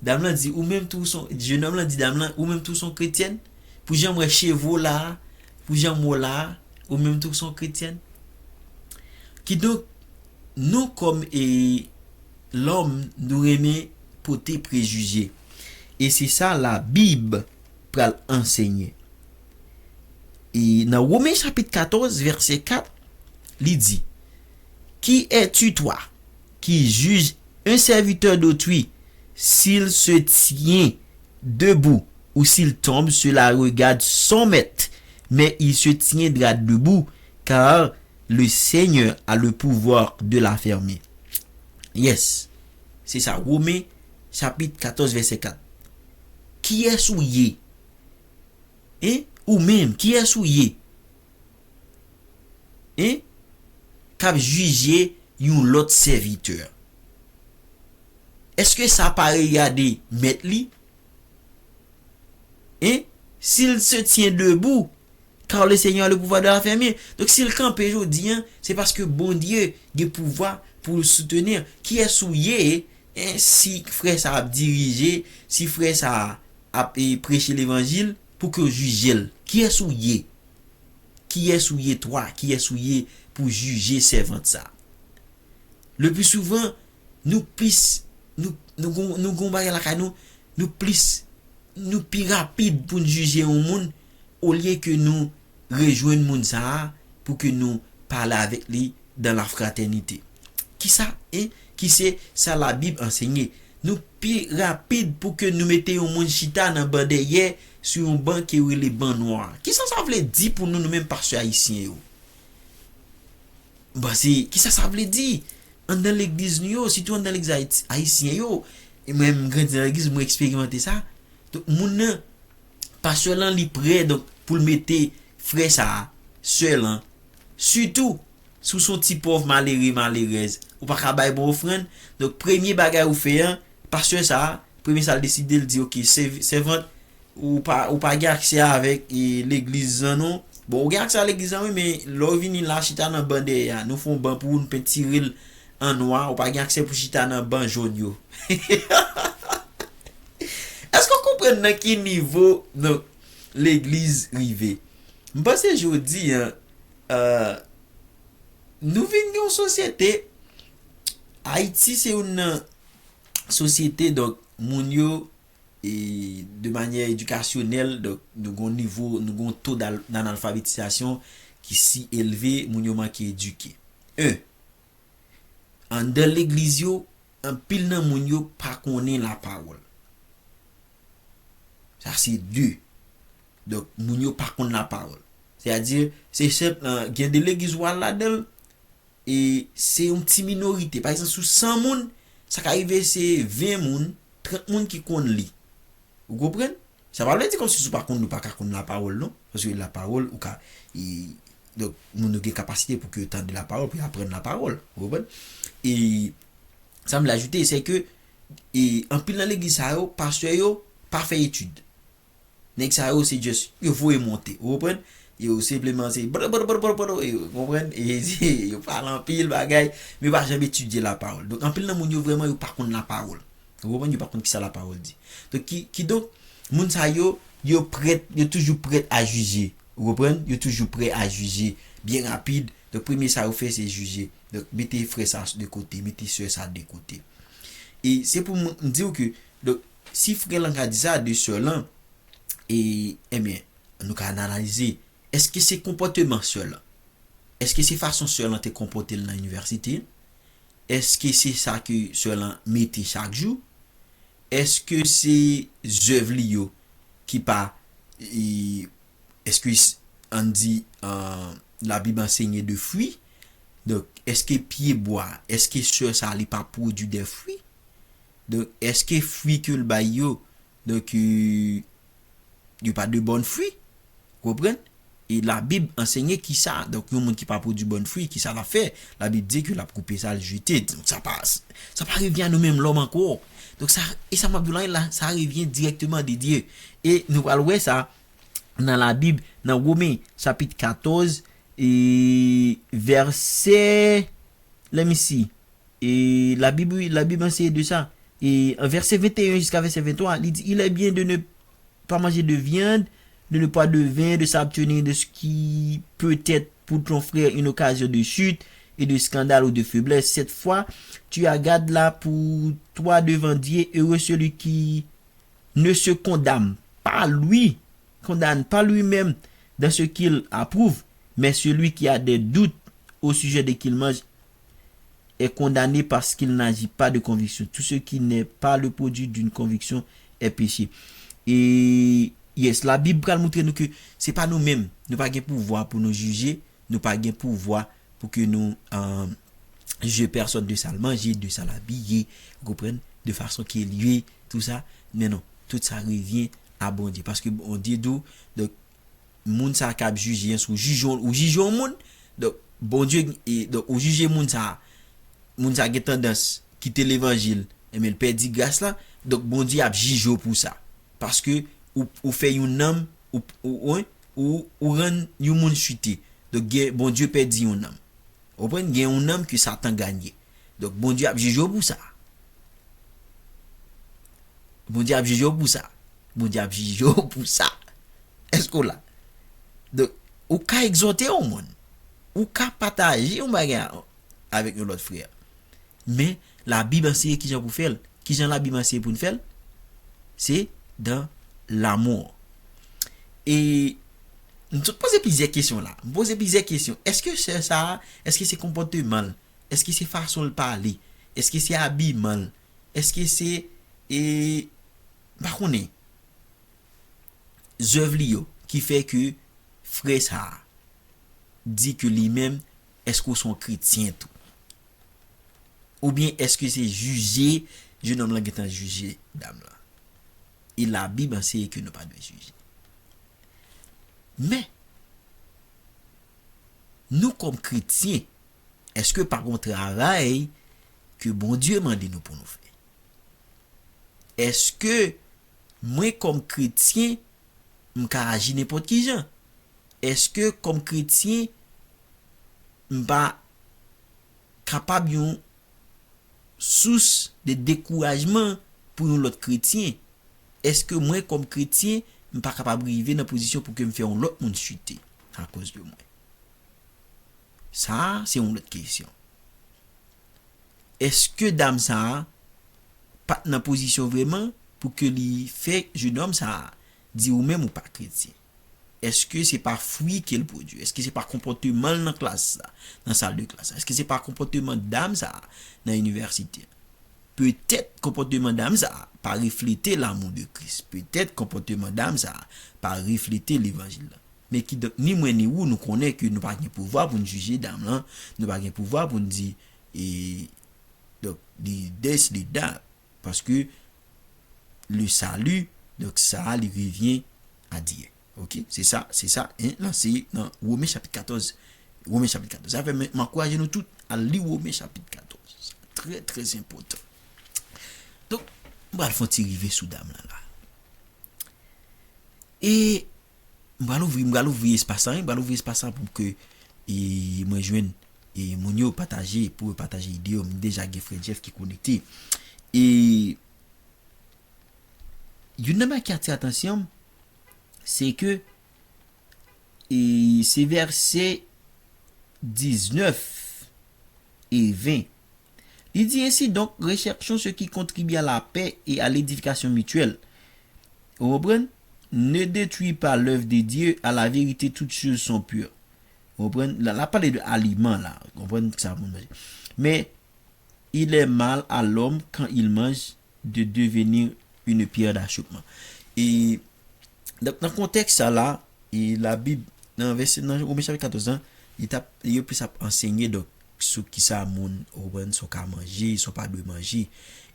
Dam lan di, ou menm tou, w s on, jennonm lan di dam lan, ou menm tou, w s on kretyèn? Pou jan m wè cheve w la, pou jan m wè w la, ou menm tou, w s on kretyèn? Kidonk, nou kòm, e, lòm, nou renmen pote prejije. E se sa Labib pral ansenye. E nan Women chapit katòz, vèsè kat, li di, Qui es-tu, toi, qui juges un serviteur d'autrui, s'il se tient debout ou s'il tombe, cela regarde son maître, mais il se tiendra debout, car le Seigneur a le pouvoir de l'affermir. Yes. Se sa, Women, chapit katòz, vèsè kat. Kiyès ou ye? Hein? Ou menm, kiyès ou ye? Hein? K ap jije yon lòt sèvitè. Èske sa pa regade mèt li? Hein? S'il se tient debout, car le Seigneur a le pouvoir de l'affermir. Donk, si l kanpe jodi a, se paske Bondye gen pouvwa pou l soutenir. Kiyès ou ye, hein, si frè sa a ap dirije, si frè sa a ap, e, preche levanjil, pou ke w jije l? Kiyès ou ye? Kiyès ou ye, twa? Kiyès ou ye pou jije sèvant sa? Le pli souvan, nou plis, nou, nou gon, nou gon bagay lakay nou, nou plis, nou pi rapid pou n jije yon moun, olye ke nou rejwenn moun sa a, pou ke nou pale avèk li dans la fraternité. Kisa, hein, ki se sa Labib ansenye? Nou pi rapid pou ke nou mete yon moun chita nan ban dèyè sou yon ban ke yo rele ban nwa. Kisa sa vle di pou nou, nou menm pastè ayisyen yo? M panse, kisa sa vle di? Anndan legliz nou yo, sitou anndan legliz ayiti-, ayisyen yo. E mwen, m grandi nan legliz, mwen eksperimante sa. Donk, moun nan, pastè lan, li prè, donk, pou l mete frè sa a, sè lan, sitou, si w se yon ti pòv malere, malerèz, ou pa ka bay bon ofrann. Donk, premye bagay ou fè an, pastè sa a, premye sa l deside, l di, "Ok, sèv-, sèvant, ou pa, ou pa gen aksè avèk, e, legliz lan non, Bon, ou gen aksè a legliz la, wi, men lè w vini la, chita nan ban dèyè a. Nou fè yon ban pou ou, nou pentire l an nwa, ou pa gen aksè pou chita nan ban jòn yo. Èske w konprann nan ki nivo, donk, legliz rive? M panse jodi a, euh, nou vin gen yon sosyete. Ayiti se youn nan sosyete, donk, moun yo, e, de manyè edikasyonèl, donk, nou gen yon nivo, nou gen yon to dal-, d'analfabetizasyon ki si elve, moun yo manke edike. En, anndan legliz yo, anpil nan moun yo pa konnen lapawòl. Sa se de. Donk, moun yo pa konn lapawòl. Sètadi, se senp, euh, gen de legliz ou al ladan l, e se yon ti minorite. Pa egzanp, sou san moun, sa ka rive se ven moun, trant moun ki konn li. Ou konprann? Sa pa vle di kòmsi si w pa konn li, ou pa ka konn lapawòl, non. Paske lapawòl, ou ka, e, donk, moun yo gen kapasite pou ke yo tande lapawòl, pou yo aprann lapawòl. Ou konprann? E sa m vle ajoute, se ke, e, anpil nan legliz sa yo, pastè yo pa fè etid. Nèg sa yo, se just, yo voye monte. Ou konprann? Yo senpleman se bro, bro, bro, bro, bro, yo konprann? E, yo pale anpil bagay, men yo pa janm etidye lapawòl. Donk, anpil nan moun yo vrèman, yo pa konn lapawòl. Ou konprann? Yo pa konn kisa lapawòl di. Donk, ki, kidonk, moun sa yo, yo prèt, yo toujou prèt a jije. Ou konprann? Yo toujou prè a jije byen rapid. Donk, premye sa yo fè, se jije. Donk, mete frè sa de kote, mete sè sa de kote. E se pou m, m di w ke, donk, si frè lan ka di sa de sè lan, e, ebyen, nou ka analize, èske se konpòteman sè lan? Èske se fason sè lan te konpòte l nan inivèsite? Èske se sa ke sè lan mete chak jou? Èske se zèv li yo ki pa, e, èske s-, ann di, euh, Labib ansenye de fwi? Donk, èske pye bwa, èske sè sa li pa pwodui de fwi? Donk, èske fwi ke l bay yo, donk, euh, yo pa de bòn fwi? Ou konprann? E Labib ansenye kisa? Donk, yon moun ki pa pwodui bòn fwi, kisa l ap fè? Labib di ke l ap koupe sa, l jete. Donk, sa pa, sa pa revyen a nou menm lòm ankò. Donk, sa, e sa m ap di w la, la, sa revyen dirèkteman de Dye. E nou pral wè sa nan Labib, nan Women, chapit katòz, e vèsè, let me see. E Labib, wi, Labib anseye de sa. E an vèsè venteyen jiska vèsè ventwa, li di, il est bien de ne pas manger de viande, de ne boire de vin, de s'abstenir de ce qui peut être pour ton frère une occasion de chute et de scandale ou de faiblesse. Cette fois, tu as garde là pour toi devant Dieu, heureux celui qui ne se condamne pas lui, condamne pas lui-même dans ce qu'il approuve, mais celui qui a des doutes au sujet de qu'il mange est condamné parce qu'il n'agit pas de conviction. Tout ce qui n'est pas le produit d'une conviction est péché. E, yes, Labib pral montre nou ke se pa nou menm, nou pa gen pouvwa pou nou jije, nou pa gen pouvwa pou ke nou, euh, jije pèsòn de sa l manje, de sa l abiye, ou konprann, de fason ke l ye, tou sa. Men non, tout sa revyen a Bondye. Paske Bondye di w, donk, moun sa k ap jije, si w jije, ou jije yon moun, donk, Bondye, e, donk, ou jije moun sa, moun sa gen tandans kite levanjil, enben, l pèdi gras la, donk, Bondye ap jije w pou sa. Paske ou, ou fè yon nanm, ou, ou, ou, ou, ou rann yon moun chite. Donk, gen, Bondye pèdi yon nanm. Ou konprann? Gen yon nanm ke Satan ganye. Donk, Bondye ap jije w pou sa. Bondye ap jije w pou sa. Bondye ap jije w pou sa. Èske w la? Donk, ou ka egzòte yon moun. Ou ka pataje yon bagay a-, avèk yon lòt frè. Men, Labib anseye kijan pou fè l. Kijan Labib anseye pou n fè l? Se dans l'amour. E m sot poze plizyè kesyon la. M poze plizyè kesyon. Èske sè sa a, èske se konpòteman l? Èske se fason l pale? Èske se abiman l? Èske se, e, m pa konnen, zèv li yo ki fè ke frè sa a di ke li menm, èske w se yon kretyen tou? Oubyen èske se jije, jenòm lan gentan jije dam lan? E Labib anseye ke nou pa dwe jije. Men, nou kòm kretyen, èske pa gon travay ke Bondye mande nou pou nou fè? Èske mwen kòm kretyen, m ka aji nenpòt ki jan? Èske kòm kretyen, m pa kapab yon sous de dekourajman pou yon lòt kretyen? Èske mwen, kòm kretyen, m pa kapab rive nan pozisyon pou ke m fè yon lòt moun chite akoz de mwen? Sa a, se yon lòt kesyon. Èske dam sa a pa t nan pozisyon vrèman pou ke li fè jenòm sa a di ou menm ou pa kretyen? Èske se pa fwi ke l pwodui? Èske se pa konpòteman l nan klas la, nan sal de klas la? Èske se pa konpòteman dam sa a nan inivèsite a? Petèt konpòteman dam sa a pa reflete l'amour de Christ. Petèt konpòteman dam sa a pa reflete levanjil la. Men kidonk, ni mwen ni ou, nou konnen ke nou pa gen pouvwa pou n jije dam lan, nou pa gen pouvwa pou n di, e, donk, li this, li that, paske le salut, donk, sa a, li revyen a Dye. Ok? Se sa, se sa, en, lan se nan Women chapit katòz. Women chapit katòz. Sa fè, m, m ankouraje nou tout al li Women chapit katòz. Sa trè, trè enpòtan. Donk, m pral fè yon ti rive sou dam lan la. E m pral ouvri, m pral ouvri espas la, wi, m pral ouvri espas la pou ke, e, mwen jwenn, e, moun yo pataje, pou yo pataje ide yo. M deja gen frè Jeff ki konekte. E youn nan bagay ki atire atansyon m, se ke, e, se vèsè diznèf e ven. Li di, ainsi donc, recherchons ce qui contribue à la paix et à l'édification mutuelle. Ou konprann? Ne détruis pas l'œuvre de Dieu, à la vérité, toutes choses sont pures. Ou konprann? La, la pale de aliman la. Ou konprann sa moun manje. Mais il est mal à l'homme quand il mange de devenir une pierre d'achoppement. E, donk, nan kontèks sa la, e Labib, nan vèsè, nan Women chapit katòz lan, li t ap, yo plis ap ansenye, donk, sou kisa moun, ou konprann, sa w ka manje, sa w pa dwe manje.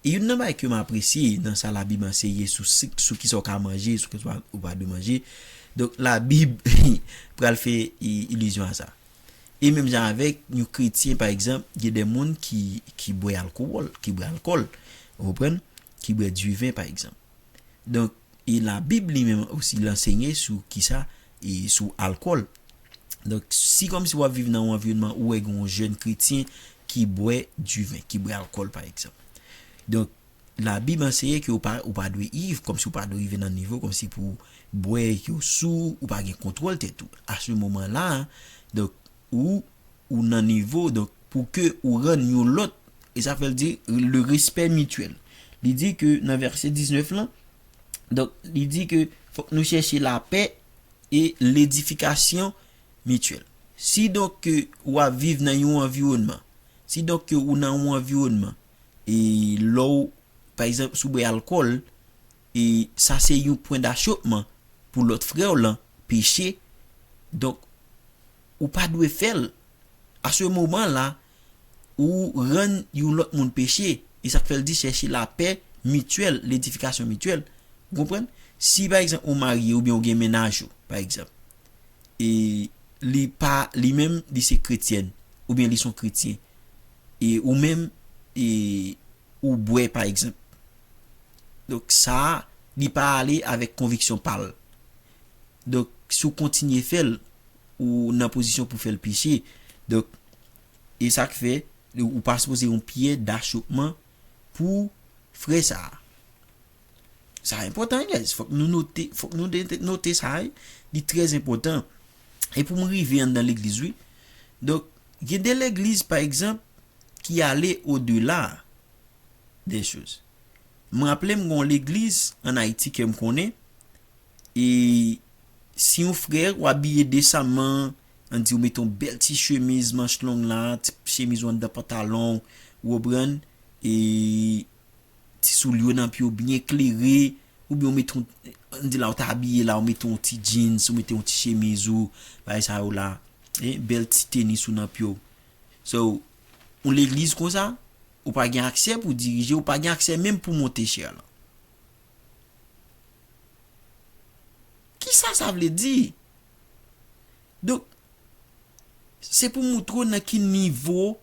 E youn nan bagay ke m apresye nan sa Labib anseye sou, sou kisa w ka manje, sou kisa w pa, ou pa dwe manje, donk, Labib pral fè, e, ilizyon a sa. E menm jan avèk yon kretyen, pa egzanp, gen de moun ki, ki bwè alkowòl, ki bwè alkòl, ou konprann? Ki bwè diven, pa egzanp. Donk, e Labib li menm osi, l ansenye sou kisa, e sou alkòl. Donk, si kòmsi w ap viv nan yon anviwònman ou wè gen yon jèn kretyen ki bwè diven, ki bwè alkòl, pa egzanp. Donk, Labib anseye ke ou pa, ou pa dwe iv, kòmsi ou pa dwe rive nan nivo, kòmsi pou bwè ke w sou, ou pa gen kontwòl tèt ou. A se moman la, donk, ou, ou nan nivo, donk, pou ke ou rann yon lòt, e sa fè l di, le respect mutuel. Li di ke nan vèsè diznèf lan, donk, li di ke fòk nou chèche lapè e ledifikasyon mityèl. Si donk ke w ap viv nan yon anviwònman, si donk ke ou nan yon anviwònman, e lè w, pa egzanp, si w bwè alkòl, e sa se yon pwen dachopman pou lòt frè w lan, peche, donk, ou pa dwe fè l. A se moman la, ou rann yon lòt moun peche. E sa k fè l di chèche lapè mityèl, ledifikasyon mityèl. Ou konprann? Si, pa egzanp, ou marye oubyen ou gen mennaj ou, pa egzanp, e li pa, li menm, li se kretyèn, oubyen li se yon kretyen, e ou menm, e ou bwè, pa egzanp. Donk, sa a, li pa ale avèk konviksyon pa l. Donk, si w kontinye fè l, ou nan pozisyon pou fè l peche. Donk, e sa k fè, ou pa sipoze yon pyè dachopman pou frè sa a. Sa enpòtan, guys. Fòk nou note, fòk nou de-, note sa, wi. Li trè enpòtan. E pou m rive anndan legliz, wi. Donk, gen de legliz, pa egzanp, ki ale odela de choz. M raple m gen yon legliz ann Ayiti ke m konnen, e si yon frè ou abiye desaman, ann di ou mete yon bèl ti chemiz manch long la, ti chemiz ou anndan pantalon, ou konprann, e ti soulye w nan pye w byen klere, oubyen ou mete yon, ann di la ou ta abiye la, ou mete yon ti jeans, ou mete yon ti chemiz ou, bagay sa yo la, e bèl ti tenis ou nan pye w. So, yon legliz konsa, ou pa gen aksè pou dirije, ou pa gen aksè menm pou monte chè lan. Kisa sa vle di? Donk, se pou moutre w nan ki nivo,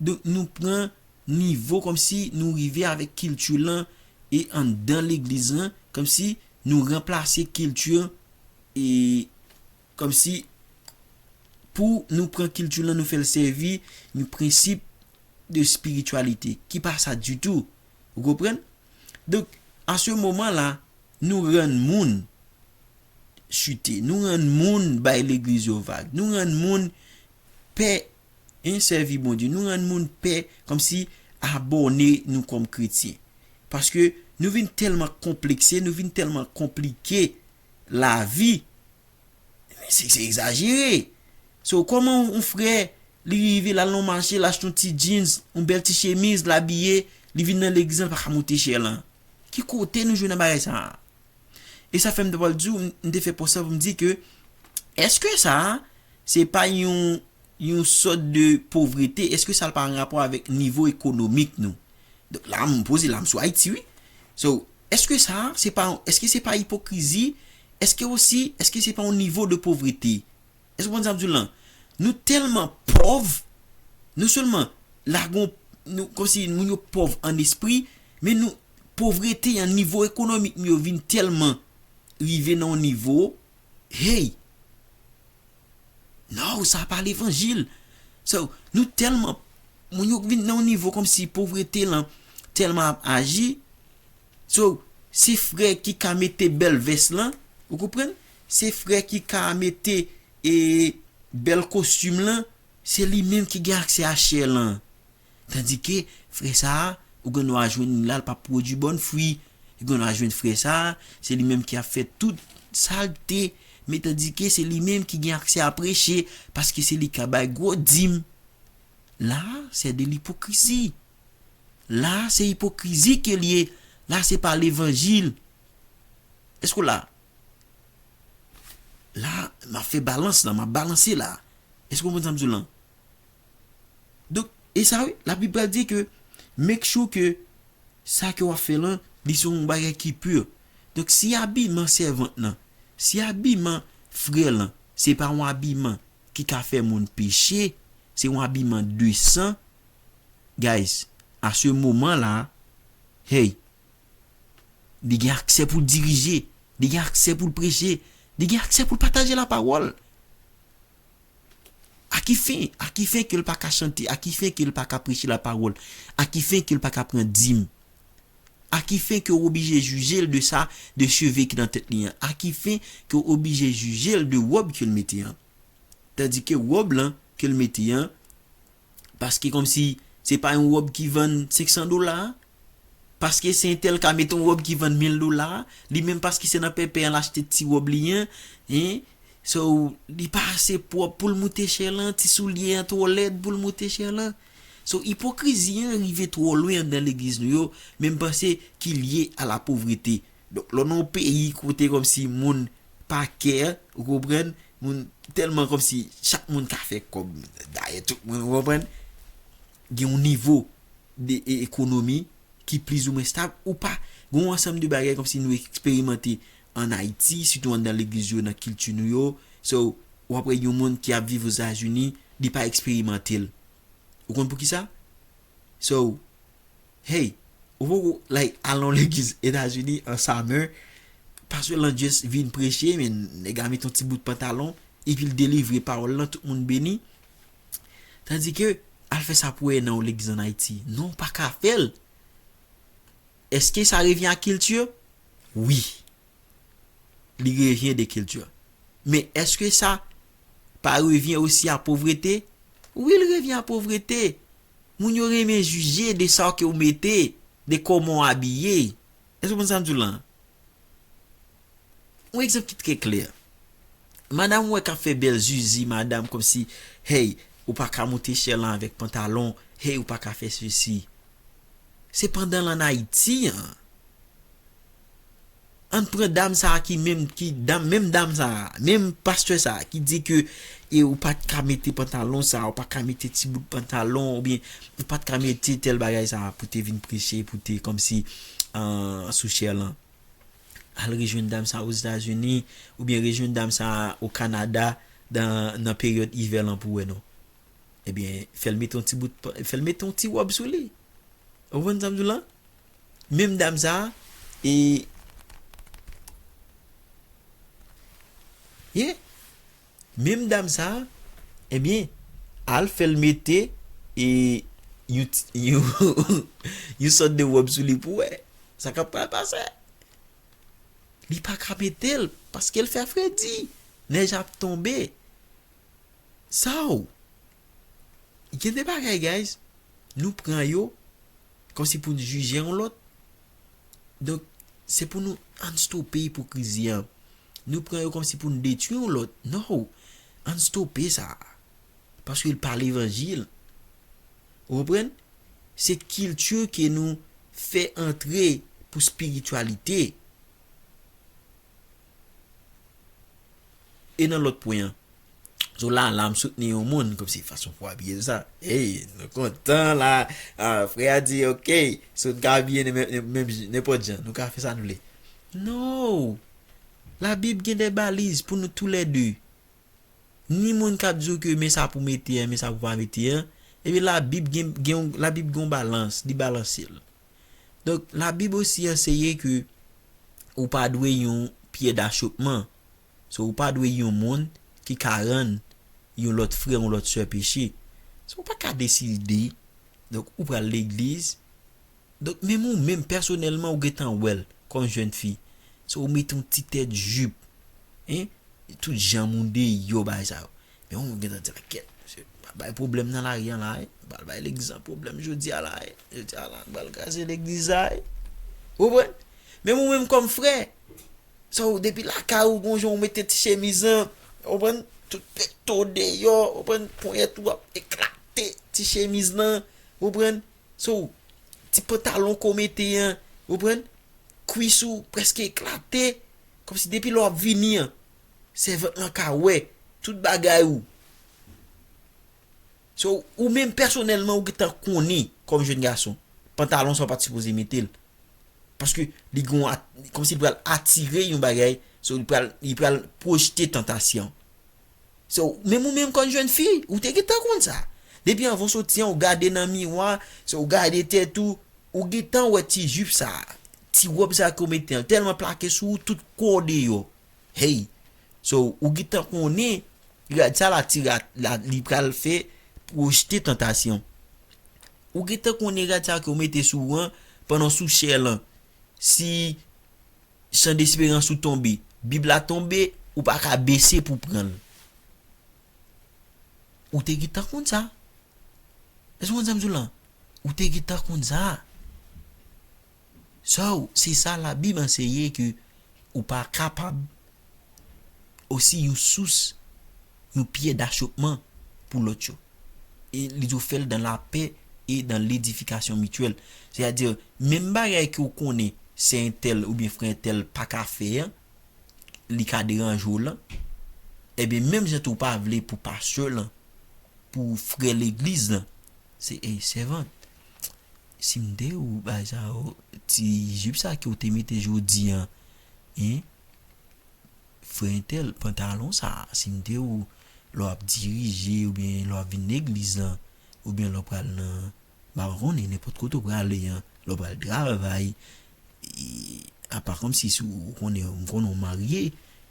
donk, nou pran nivo kòmsi nou rive avèk kilti lan e anndan legliz lan, kòmsi nou ranplase kilti e, kòmsi pou nou pran kilti lan, nou fè l sèvi yon prensip de spirityalite, ki pa sa ditou. Ou konprann? Donk, a se moman la, nou rann moun chite, nou rann moun bay legliz yo vag, nou rann moun pè, en, sèvi Bondye, nou rann moun pè kòmsi abòne nou kòm kretyen. Paske nou vin tèlman konplekse, nou vin tèlman konplike lavi, men se, se egzajere. So, kòman yon frè, li rive, l al nan mache, l achte yon ti jeans, yon bèl ti chemiz, l abiye, li vin nan legliz lan, li pa ka monte chè lan? Ki kote nou jwenn nan bagay sa a? E sa fè m te pral di w, m, m te fè pòs sa pou m di ke, èske sa a, se pa yon, yon sòt de povrete? Èske sa pa an rapò avèk nivo ekonomik nou? Donk, la, m poze, la, m sou Ayiti, wi. So, èske sa a, se pa, èske se pa ipokrizi? Èske osi, èske se pa yon nivo de povrete? Èske w konprann sa m di w lan? Nou tèlman pòv, non sèlman la gon, nou, kòmsi moun yo pòv an espri, men nou, povrete an, nivo ekonomik nou yo vin tèlman rive nan yon nivo, hey, non, sa pa levanjil. So, nou tèlman, moun yo vin nan yon nivo kòmsi povrete lan tèlman ap aji. So, se frè ki ka mete bèl vès lan, ou konprann? Se frè ki ka mete, e, bèl kostim lan, se li menm ki gen aksè a chè lan. Tandike, frè sa a, ou gen dwa jwenn li la, l p ap pwodui bòn fwi. Ou gen dwa jwenn frè sa a, se li menm ki ap fè tout salte. Men tandike, se li menm ki gen aksè a preche, paske se li k ap bay gwo dim. La, se de lipokrizi. La, se ipokrizi ke l ye. La, se pa levanjil. Èske w la? La, m ap fè balans la, m ap balanse la. Èske w konprann sa m di w lan? Donk, e sa wi, Labib pral di ke, make sure ke sa ke w ap fè lan, li se yon bagay ki pi. Donk, si abiman sèvant lan, si abiman frè lan, se pa yon abiman ki ka fè moun peche, se yon abiman desan, guys, a se moman la, hey, li gen aksè pou l dirije, li gen aksè pou l preche, li gen aksè pou l pataje lapawòl. A ki fen? A ki fen ke l pa ka chante? A ki fen ke l pa ka preche lapawòl? A ki fen ke l pa ka pran dim? A ki fen ke w oblije jije l de sa, de cheve ki nan tèt li an? A ki fen ke w oblije jije l de wòb ke l mete an? Tandike wòb lan ke l mete an, paske kòmsi se pa yon wòb ki vann senksan dola, paske se entèl ka mete yon wòb ki vann mil dola, li menm paske se nan pèpè an l achte ti wòb li an, en, so, li pa ase pwòp pou l moute chè lan, ti soulye an twò lèd pou l moute chè lan. So, ipokrizi an rive twò lwen anndan legliz nou yo, men m panse ki lye a la povrete. Donk, lè w nan yon peyi kote kòmsi moun pa kè, ou konprann, moun tèlman kòmsi chak moun ka fè kòb, dayè tout moun, ou konprann, gen yon nivo de e- ekonomi ki plizoumwen stab, ou pa, gen yon ansanm de bagay kòmsi nou eksperimante ann Ayiti, sitou anndan legliz yo, nan kilti nou yo. So, w ap wè yon moun ki ap viv Ozetazini, li pa eksperimante l. Ou konn poukisa? So, hey, ou poko, like, al nan legliz Etazini an summer, pastè lan just vin preche, men nèg la met yon ti bout pantalon, epi l delivre pawòl lan, tout moun beni. Tandike, al fè sa pou wè nan yon legliz ann Ayiti. Non, w pa ka fè l. Èske sa revyen a kilti? Wi. Li revyen de kilti. Men èske sa pa revyen osi a povrete? Wi, li revyen a povrete. Moun yo renmen jije de sa ke w mete, de kòman w abiye. Èske w konprann sa m di w lan? Yon egzanp ki trè klè. Madanm ou wè k ap fè bèl zizi, madanm, kòmsi, hey, ou pa ka moute chè lan avèk pantalon, hey, ou pa ka fè sesi. Sepandan, ann Ayiti an, ann pran dam sa a ki menm, ki dam, menm dam sa a, menm pastè sa a ki di ke e ou pa t ka mete pantalon sa a, ou pa ka mete ti bout pantalon, oubyen ou pa t ka mete tèl bagay sa a pou te vin preche, pou te kòmsi, an, sou chè lan. Al rejwenn dam sa a Ozetazini, oubyen rejwenn dam sa a o Kanada dan, nan peryòd ivè lan pou wè non. Ebyen, fè l mete yon ti bout, fè l mete yon ti wòb sou li. Ou konprann sa m di w lan? Menm dam sa a, e, yeah. Menm dam sa a, Ebyen, al fè l mete e yon ti- yon yon sòt de wòb sou li pou wè sa k ap pral pase. Li pa ka mete l paske l fè fredi. Nèj ap tonbe. Sa w. Gen de bagay, guys, nou pran yo kòmsi pou n jije yon lòt. Donk, se pou nou ann stope ipokrizi an. Nou pran yo kòmsi pou n detwi yon lòt. No! Ann stope sa. Paske l pa levanjil. Ou konprann? Se kilti ke nou fè antre pou espirityalite. E nan lòt pwen an, so la, la m soutni yon moun, kòmsi fason pou abiye sa. Hey, nou kontan la. Ah, frè a di, ok, so n ka abiye menm, menm, menm nenpòt jan. Nou ka fè sa n vle. No! Labib gen de baliz pou nou toulède. Ni moun k ap di w ke men sa pou mete an, men sa pou pa mete an. Epi Labib gen, gen yon, Labib gen yon balans, li balanse l. Donk, Labib osi anseye ke ou pa dwe yon pyè dachopman. So, ou pa dwe yon moun ki ka rann yon lòt frè, yon lòt sè peche. So, ou pa ka deside. Donk, ou pral legliz. Donk, menm ou menm, pèsonèlman, ou gentan wè l kòm jèn fi. So, ou mete yon ti tèt jip. Hein? Tout janm ou deyò, bagay sa yo. Men ou gentan di, "Kèt, mesye, pa bay pwoblèm nan lari an la, eh. Pa bay legliz an pwoblèm jodi a la, eh. Jodi a la, m pral kraze legliz la, eh." Ou konprann? Menm ou menm kòm frè, sa w depi lakay ou, gon jan ou mete ti chemiz lan, ou konprann? Tout pekto deyò, ou konprann? Ponyèt ou ap eklate ti chemiz lan, ou konprann? So, ti pantalon ke w mete an, ou konprann? Kwis ou prèske eklate, kòmsi depi lè w ap vini an, sèvant lan ka wè tout bagay ou. So, ou menm pèsonèlman, ou gentan konnen, kòm jèn gason, pantalon sa w pa t sipoze mete l. Paske li gon at-, kòmsi li pral atire yon bagay, so li pral, li pral pwojte tantasyon. So, menm ou menm kòm jèn fi, ou te gentan konn sa. Depi anvan w soti an, ou gade nan miwa, so ou gade tèt ou, ou gentan wè ti jip sa, ti wòb sa ke w mete an, tèlman plake sou ou, tout kò w deyò. Hey! So, ou gentan konnen, rad sa la, ti rad la, li pral fè pwojte tantasyon. Ou gentan konnen rad sa ke w mete sou ou an, pandan w sou chè lan, si Chandesperans ou tonbe, Bib la tonbe, ou pa ka bese pou pran l. Ou te gentan konn sa. Èske w konn sa m di w lan? Ou te gentan konn sa. So, se sa Labib anseye ke ou pa kapab osi yon sous, yon pyè dachopman pou lòt yo. E li di w fè l dans la paix et dans l'édification mutuelle. Sètadi, menm bagay ke w konnen sè entèl oubyen frè entèl pa ka fè an, li ka deranje w lan, ebyen, menm jan tou w pa vle pou pastè lan, pou frè legliz lan, se, ey, sèvant, si m te ou, bagay sa yo, ti jip sa ke w te mete jodi an, en, frè entèl, pantalon sa, si m te ou, lè w ap dirije, oubyen lè w ap vin legliz lan, oubyen lè w pral nan, m pa konnen, nenpòt kote w prale an, lè w pral travay, e, apa kòmsi si w konnen, m konnen w marye,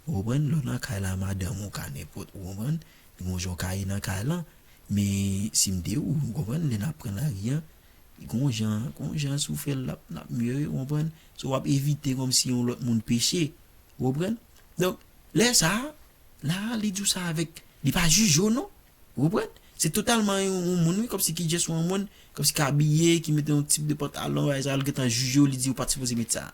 ou konprann, lè w nan kay la, madanm ou ka nenpòt, ou konprann, gon jan w ka ye nan kay lan, men si m te ou, ou konprann, lè n ap pran lari an, gon jan, gon jan si w fè l, l ap, l ap mye, ou konprann, so w ap evite kòmsi yon lòt moun peche, ou konprann? Donk, lè sa a, la a, li di w sa avèk, li pa jije w non. Ou konprann? Se totalman yon, yon moun, wi, kòmsi ki just yon moun, kòmsi ki abiye, ki mete yon tip de pantalon, bagay sa, l gentan jije w, li di w pa t sipoze met sa.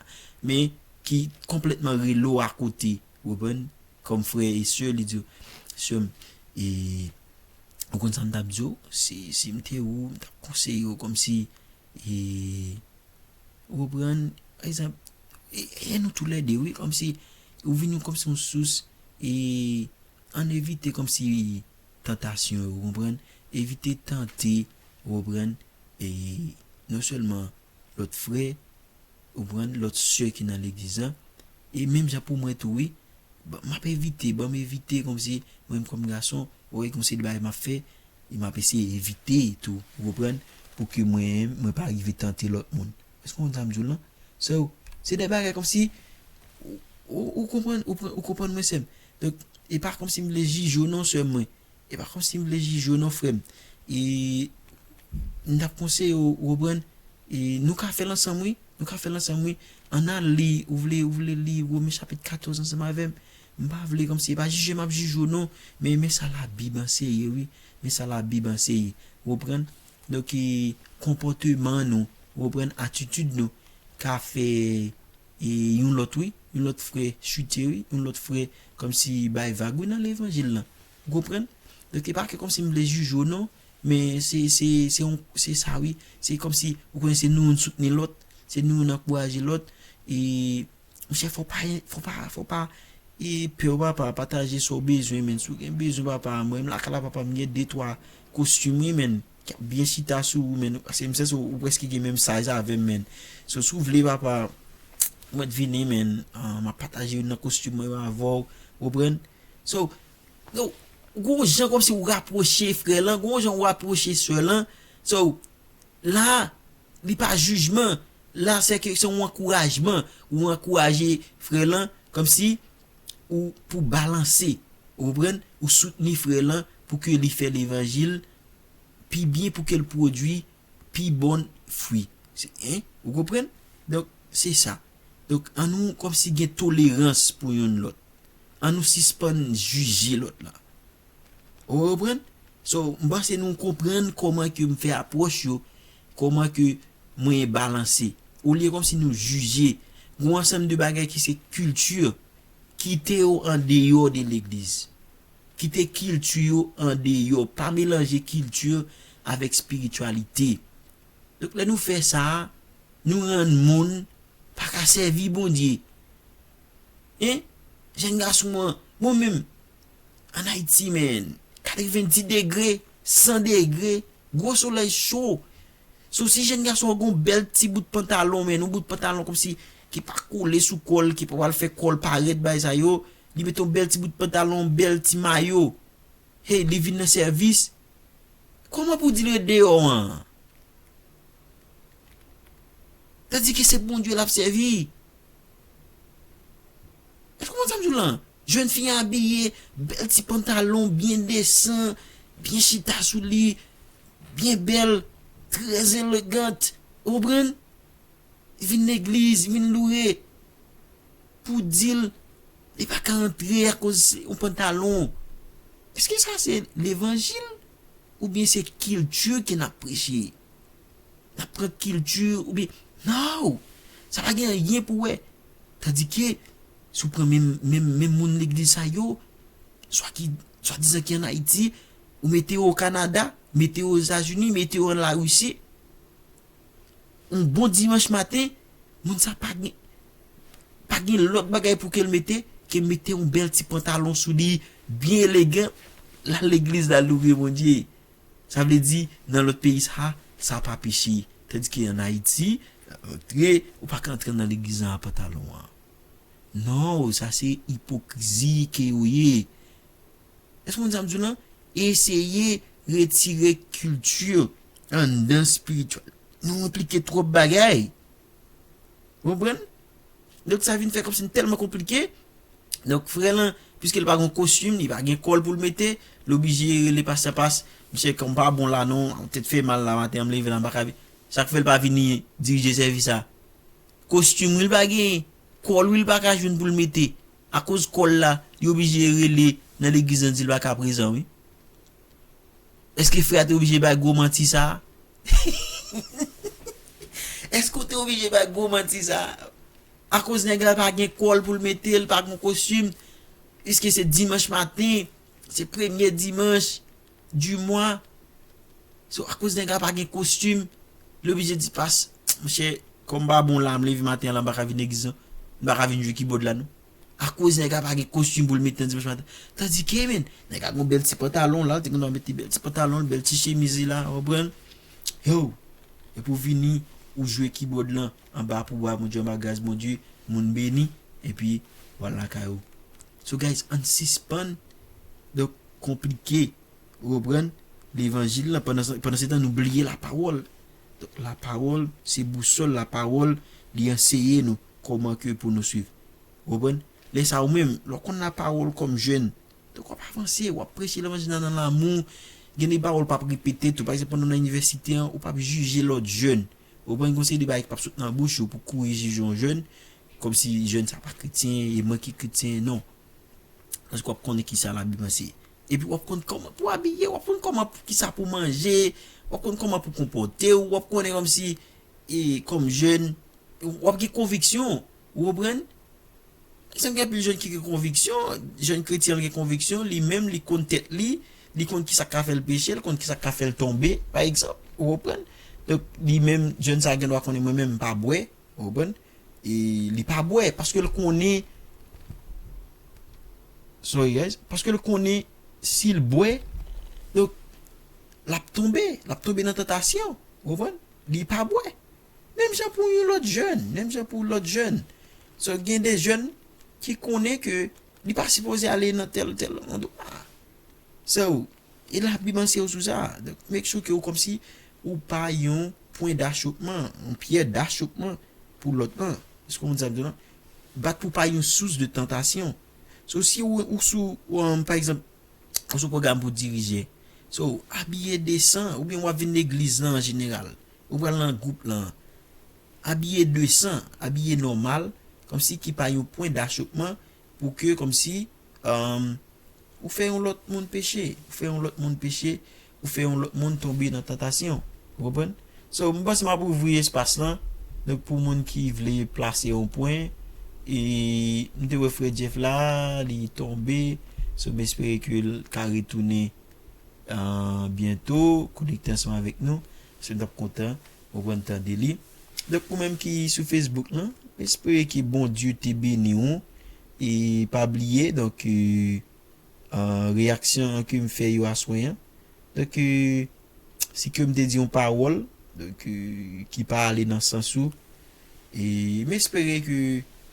Men, ki konplètman rele w akote, ou konprann? Kòm frè e sè, li di w, sè m, e, ou konn sa m t ap di w? Si, si m te ou, m t ap konseye w kòmsi, e, Ou konprann? Pa egzanp, e, e nou toulède, wi, kòmsi, ou vin yon kòmsi yon sous, e, ann evite kòmsi tantasyon yo, ou konprann? Evite tante, ou konprann? E, non sèlman lòt frè, ou konprann, lòt sè ki nan legliz lan, e menm jan pou mwen tou, wi, Ban, m ap evite, ban m evite kòmsi, mwen menm kòm gason, ou wè kòmsi de bagay m ap fè, e m ap eseye evite tou, ou konprann? Pou ke mwen, mwen pa rive tante lòt moun. Èske w konn sa m di w lan? So, se de bagay kòmsi, ou, ou, ou konprann, ou pran, ou konprann mwen, sè m. Donk, e pa kòmsi m vle jije w non, sè mwen. E pa kòmsi m vle jije w non, frè m. E m t ap konseye w, ou konprann? E nou ka fè l ansanm, wi. Nou ka fè l ansanm, wi. Ann al li, ou vle, ou vle li Women chapit katòz ansanm avè m. M pa vle kòmsi, e pa jije m ap jije w non, men, men sa Labib anseye, wi. Men sa Labib anseye. Ou konprann? Donk, e, konpòteman nou, ou konprann, atitid nou ka fè e yon lòt, wi, yon lòt frè chite, wi, yon lòt frè kòmsi bay vag, wi, nan levanjil lan. Ou konprann? Donk, e pa ke kòmsi m vle jije w non, men se, se, se yon, se sa, wi. Se kòmsi, ou konnen, se nou youn soutni lòt, se nou youn ankouraje lòt. E, monchè, fò pa, fò pa, fò pa, e, pè w, papa, pataje sa w bezwen, menn. Si w gen bezwen, papa, mwen menm lakay la, papa, m gen de, twa kostim, wi, menn, k ap byen chita sou ou, menn. Paske m sèz ou, ou prèske gen menm size avè m, menn. So, si w vle, papa, mwen t vini, menn, ah, m ap pataje youn nan kostim mwen yo avè w, ou konprann? So, yo, gon jan kòmsi w rapwoche frè lan, gon jan w rapwoche sè lan. So, la, li pa jijman, la, se ke se yon ankourajman, ou ankouraje frè lan, kòmsi ou pou balanse, ou konprann? Ou soutni frè lan pou ke li fè levanjil pi byen, pou ke l pwodui pi bon fwi. Se, en, ou konprann? Donk, se sa. Donk, ann nou kòmsi gen tolerans pou youn lòt. Ann nou sispann jije lòt la. Ou konprann? So, m panse nou konprann kòman ke m fè apwòch yo, kòman ke mwen balanse. Olye kòmsi nou jije, gon ansanm de bagay ki se kilti, kite yo andeyò de legliz. Kite kilti yo andeyò. Pa melanje kilti avèk espirityalite. Donk, lè nou fè sa, nou rann moun pa ka sèvi Bondye. En? Jèn gason an, mwen menm, ann Ayiti, menn, katrevenndis degre, san degre, gwo solèy cho. So, si jèn gason an gon bèl ti bout pantalon, menn, yon bout pantalon kòmsi ki pa kole sou kò l, ki pa pral fè kò l parèt, bagay sa yo, li mete yon bèl ti bout pantalon, yon bèl ti mayo. Hey, li vin nan sèvis. Kòman pou w di l ret deyò an? Tandike se Bondye l ap sèvi. Èske w konprann sa m di w lan? Jèn fi an abiye, bèl ti pantalon, byen desan, byen chita sou li, byen bèl, trè elegant. Ou konprann? Vin legliz, vin loure. Pou di l, li pa ka antre akoz yon pantalon. Èske sa se levanjil? Oubyen se kilti ke n ap preche? N ap pran kilti, oubyen, no! Sa pa gen anyen pou wè. Tandike, si w pran menm, menm, menm moun legliz sa yo, swa ki, swadizan ki ann Ayiti, ou mete yo o Kanada, mete yo Ozetazini, mete yo an Larisi, yon bon dimanch maten, moun sa pa gen, pa gen lòt bagay pou ke l mete, ke mete yon bèl ti pantalon sou li, byen elegan, l al legliz, l al loure Bondye. Sa vle di, nan lòt peyi sa, sa pa peche. Tandike ann Ayiti, antre, ou pa ka antre nan legliz lan an pantalon an. No, sa se ipokrizi ke yo ye. Èske w konn sa m di w lan? Eseye retire kilti anndan espirityèl. Nou enplike twòp bagay. Ou konprann? Donk, sa vin fè kòmsi n tèlman konplike. Donk, frè lan, piske l pa gen kostim, li pa gen kòl pou l mete, l oblije rele pastè, pas, misye, kò m pa bon la non, tèt fè mal la maten an, m leve la, m pa ka vin. Sa k fè l pa vini dirije sèvis la? Kostim wi l pa genyen, kòl wi l pa ka jwenn pou l mete. Akoz kòl la, li oblije rele nan legliz lan di l pa ka prezan wi. Èske frè a te oblije bay gwo manti sa a? Èske w te oblije bay gwo manti sa a? Akoz nèg la pa gen kòl pou l mete, l pa gen kostim, piske se dimanch maten, se premye dimanch di mwa. So, akoz nèg la pa gen kostim, li oblije di pas, monchè, kòm m pa bon la, m leve maten an la, m pa ka vin legliz lan, m pa ka vin jwe kibòd la non. Akoz nèg la pa gen kostim pou l mete nan dimanch maten. Tandike, men, nèg la gon bèl ti pantalon la, li te konn mete bèl ti pantalon, bèl ti chemiz li la, w konprann? Yo, epi w vini, ou jwe kibòd lan, anba pouvwa Bondye, anba gras Bondye, moun beni, epi w al lakay ou. So, guys, ann sispann, donk, konplike, ou konprann, levanjil lan, pandan, pandan se tan, nou bliye lapawòl. Donk, lapawòl, se bousòl, lapawòl, li anseye nou kòman ke pou nou swiv. Ou konprann? Lè sa a, ou menm, lè w konn lapawòl kòm jèn, Donk, w ap avanse, w ap preche levanjil la nan lanmou. Gen de bagay ou p ap repete tou. Pa egzanp, pandan w nan inivèsite an, ou p ap jije lòt jèn. Ou konprann, gen yon seri de bagay ki p ap sot nan bouch ou pou kouri jije yon jèn, kòmsi jèn sa pa kretyen, e mwen ki kretyen, non. Paske w ap konnen kisa Labib anseye. Epi w ap konn kòman pou abiye, w ap konn kòman pou, kisa pou manje, w ap konn kòman pou konpòte w, w ap konnen kòmsi, e, kòm jèn, w ap gen konviksyon, ou konprann? Egzanp, gen anpil jèn ki gen konviksyon, jèn kretyen gen konviksyon, li menm, li konn tèt li, li konn kisa k ka fè l peche, li konn kisa k ka fè l tonbe, pa egzanp, ou konprann? Donk, li menm, jèn sa gen dwa konnen mwen menm, m pa bwè, ou konprann? E li pa bwè, paske l konnen, sorry guys, paske l konnen si l bwè, donk, l ap tonbe, l ap tonbe nan tantasyon, ou konprann? Li pa bwè. Menm jan pou yon lòt jèn, menm jan pou lòt jèn. So, gen de jèn ki konnen ke li pa sipoze ale nan tèl, tèl andwa. So, e Labib anseye w sou sa. Donk, make sure ke ou kòmsi ou pa yon pwen dachopman, yon pyè dachopman pou lòt lan. Èske w konprann sa m di w lan? Bat pou pa yon sous de tantasyon. So, si ou, ou sou, ou, um, pa egzanp, ou sou pwogram pou dirije. So, abiye desan, oubyen w ap vin legliz lan an jeneral. Ou pral nan gwoup lan. Abiye desan, abiye nòmal, kòmsi ki pa yon pwen dachopman pou ke, kòmsi, um, ou fè yon lòt moun peche, ou fè yon lòt moun peche, ou fè yon lòt moun tonbe nan tantasyon. Ou konprann? So, m panse m ap ouvri espas lan. Donk, pou moun ki vle plase yon pwen, e m te wè frè Jeff la, li tonbe. So, m espere ke l ka retounen, ah, byento, konekte ansanm avèk nou. Se m t ap kontan, ou konprann, tande li. Donk, ou menm ki sou Facebook lan, m espere ke Bondye te beni w. E pa bliye, donk, e, ah, reyaksyon ke m fè yo aswè an. Donk, e, si ke m te di yon pawòl, donk, e, ki pa ale nan sans ou, e m espere ke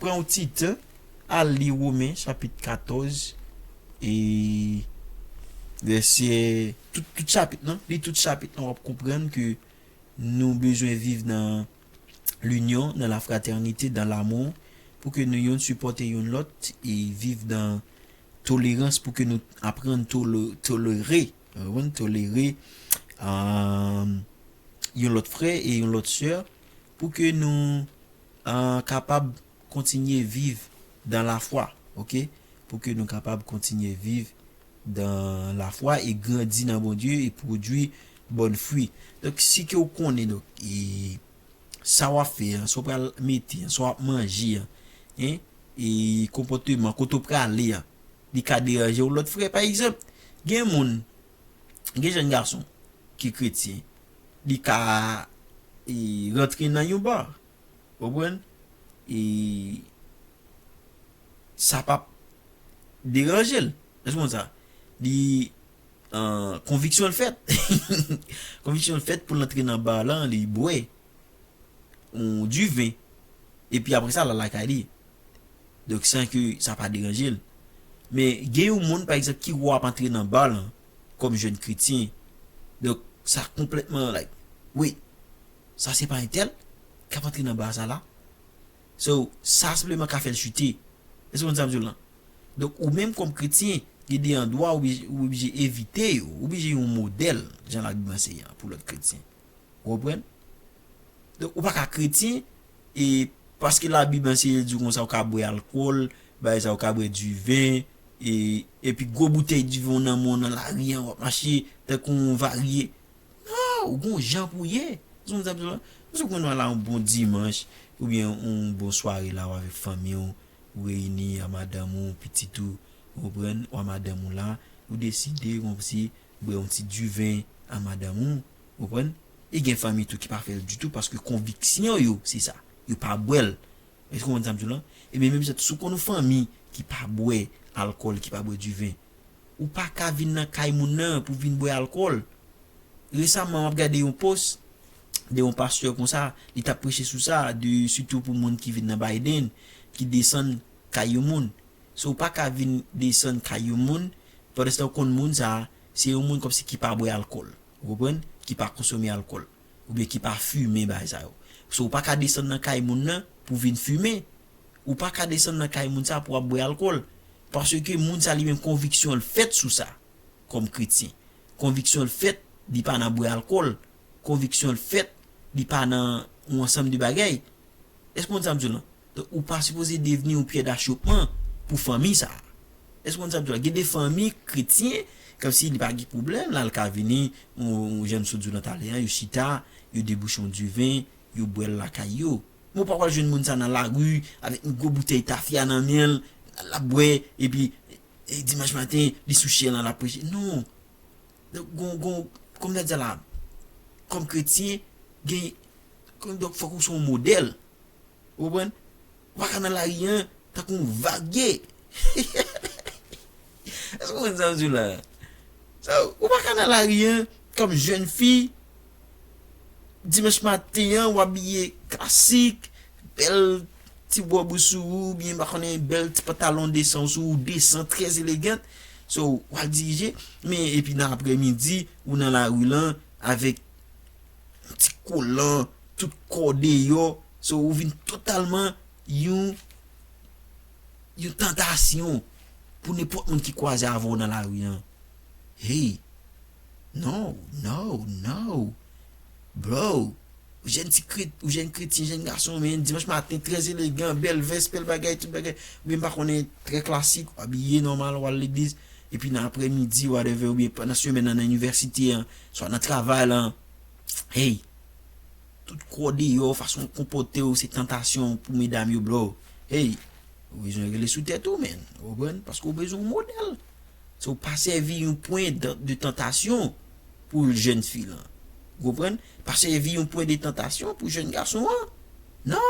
pran yon ti tan, al li Women chapit katòz, e vèsè, tout, tout chapit lan, li tout chapit lan, w ap konprann ke nou bezwen viv nan linyon, nan lafratènite, dan lamou, pou ke nou youn sipòte youn lòt e viv dan tolerans, pou ke nou aprann tole-, tolere, ou konprann, tolere, um, yon lòt frè e yon lòt sè, pou ke nou, uh, kapab kontinye viv dan lafwa, oke? Pou ke nou kapab kontinye viv dan lafwa e grandi nan Bondye e pwodui bòn fwi. Donk, si ke w konnen, donk, e sa w ap fè an, sa w pral mete an, sa w ap manje an, en, e konpòteman, kote w prale an, li ka deranje yon lòt frè. Pa egzanp, gen moun, gen jèn gason ki kretyen, li ka, e, rantre nan yon ba, ou konprann? E sa p ap deranje l. Èske w konn sa? Li, ah, konviksyon l fèt. Konviksyon l fèt pou l antre nan ba lan, li bwè yon diven. Epi apre sa, l al lakay li. Donk, san ke sa pa deranje l. Men, gen yon moun, pa egzanp, ki wè w ap antre nan ba lan, kòm jèn kretyen. Donk, sa konplètman, like, wait, sa se pa entèl k ap antre nan ba sa la? So, sa senpleman ka fè l chite. Èske w konn sa m di w lan? Donk, ou menm kòm kretyen, gen de andwa ou oblije, ou oblije evite yo, ou oblije yon modèl, jan Labib anseye an, pou lòt kretyen. Ou konprann? Donk, ou pa ka kretyen, e paske Labib anseye di w konsa, ou ka bwè alkòl, bagay sa, ou ka bwè diven, e, epi gwo boutèy diven w nan men w nan lari an, w ap mache tankou yon varye. Non, ou gon jan pou w ye. Ou konn sa m di w lan? Ou konn w al la yon bon dimanch, oubyen yon bon sware la, w avèk fanmi w, ou reyini a madanm ou, pitit ou, ou konprann, ou a madanm ou la, ou deside, kòmsi, bwè yon ti diven a madanm ou, ou konprann? E gen fanmi tou ki pa fè l ditou, paske konviksyon yo, se sa. Yo pa bwè l. Èske w konprann sa m di w lan? Ebyen, menm jan tou, si w konn yon fanmi ki pa bwè alkòl, ki pa bwè diven, ou pa ka vin nan kay moun nan pou vin bwè alkòl. Resaman, m ap gade yon post de yon pastè konsa, li t ap preche sou sa, de, sitou pou moun ki vin nan Biden, ki desann kay yon moun. So, ou pa ka vin desann kay yon moun, pandanstan w konn moun sa a, se yon moun kòmsi ki pa bwè alkòl. Ou konprann? Ki pa konsome alkòl. Oubyen ki pa fimen bagay sa yo. So, ou pa ka desann nan kay moun nan pou vin fimen. Ou pa ka desann nan kay moun sa pou w ap bwè alkòl. Paske moun sa li menm konviksyon l fèt sou sa, kòm kretyen. Konviksyon l fèt, li pa nan bwè alkòl. Konviksyon l fèt, li pa nan yon ansanm de bagay. Èske w konn sa m di w lan? Donk, ou pa sipoze devni yon pyè dachopman pou fanmi sa a. Èske w konn sa m di w lan? Gen de fanmi kretyen, kòmsi li pa gen pwoblèm, la, l ka vini, yon, yon jan m sot di w lan talè an, yo chita, yo debouche yon diven, yo bwè l lakay yo. Men w pa pral jwenn moun sa nan lari, avèk yon gwo boutèy tafya nan men l, l ap bwè, epi, e, dimanch maten, li sou chè lan, l ap preche. Non. Donk, gon, gon, kòm n ap di la, kòm kretyen, gen, kòm, donk, fòk ou se yon modèl. Ou konprann? Ou pa ka nan lari an, tankou yon vage. Èske w konprann sa m di w la? So, ou pa ka nan lari an, kòm jèn fi, dimanch maten an, w abiye klasik, bèl ti wòb ou sou ou, oubyen, m pa konnen, bèl ti pantalon desan ou sou ou, desan, trè elegan. So, w al dirije, men epi nan aprèmidi, ou nan lari lan, avèk ti kolan, tout kò deyò. So, ou vin totalman yon, yon tantasyon pou nenpòt moun ki kwaze avè w nan lari an. Hey! No, no, no. Bro, ou jèn ti kret-, ou jèn kretyen, jèn gason, men, dimanch maten, trè elegan, bèl vès, bèl bagay, tout bagay. Oubyen, m pa konnen, trè klasik, w abiye nòmal, w al legliz. Epi nan aprèmidi, whatever, oubyen pandan semèn nan, nan inivèsite an, swa nan travay lan. Hey! Tout kò w deyò, fason w konpòte w, se tantasyon pou medam yo, bro. Hey! Ou bezwen rele sou tèt ou, men. Ou konprann? Paske w bezwen yon modèl. So, pa sèvi yon pwen de, de tantasyon pou jèn fi lan. Ou konprann? Pa sèvi yon pwen de tantasyon pou jèn gason an. No!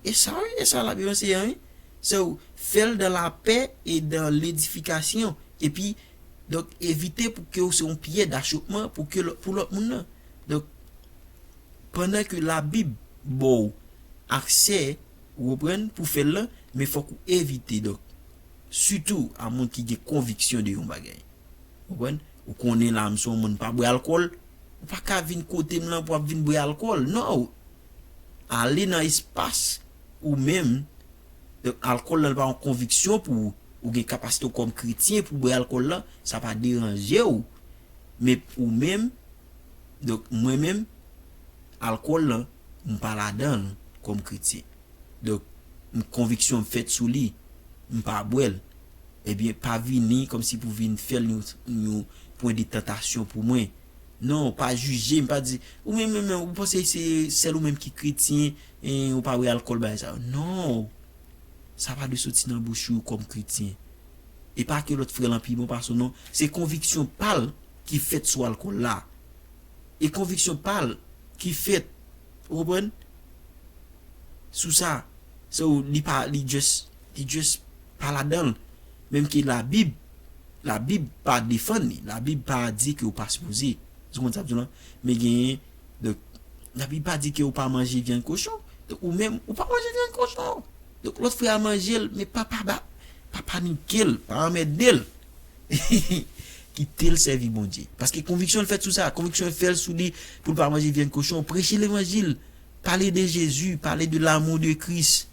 E sa, wi, e sa Labib anseye an, wi. So, fè l dans la paix et dans l'édification. Epi, donk, evite pou ke w se yon pyè dachopman pou ke lò-, pou lòt moun nan. Donk, pandan ke Labib ba w aksè, ou konprann, pou fè l lan, men fòk ou evite, donk, sitou a moun ki gen konviksyon de yon bagay. Ou konprann? Ou konnen la, m se yon moun pa bwè alkòl, ou pa ka vin kote m lan pou w ap vin bwè alkòl. No! Ale nan espas ou menm. Donk, alkòl lan pa yon konviksyon pou ou. Ou gen kapasite w kòm kretyen pou bwè alkòl lan, sa pa deranje w. Men ou menm, donk, mwen menm, alkòl lan, m pa ladan l kòm kretyen. Donk, m konviksyon m fèt sou li, m pa bwè l. Ebyen, pa vini kòmsi pou vin fè l yon, yon pwen de tantasyon pou mwen. Non, pa jije m, pa di, ou menm, menm, menm, ou panse se sèl ou menm ki kretyen, e ou pa bwè alkòl, bagay sa yo. Non! Sa pa dwe soti nan bouch ou kòm kretyen. E pa ke lòt frè lan pi bon pase w, non. Se konviksyon pa l ki fèt sou alkòl la. E konviksyon pa l ki fèt, ou konprann? Sou sa. So, li pa, li just, li just pa ladan l. Menm ke Labib, Labib pa defann li. Labib pa di ke w pa sipoze. Ou konn sa m di w lan? Men genyen, donk, Labib pa di ke w pa manje vyann kochon. Donk, ou menm, ou pa manje vyann kochon. Donk, lòt frè a manje l, men pa, pa, pa, pa panike l, pa anmède l. Kite l sèvi Bondye. Paske konviksyon l fèt sou sa. Konviksyon l fè l sou li pou l pa manje vyann kochon. Preche levanjil. Pale de Jezi. Pale de l'amour de Christ.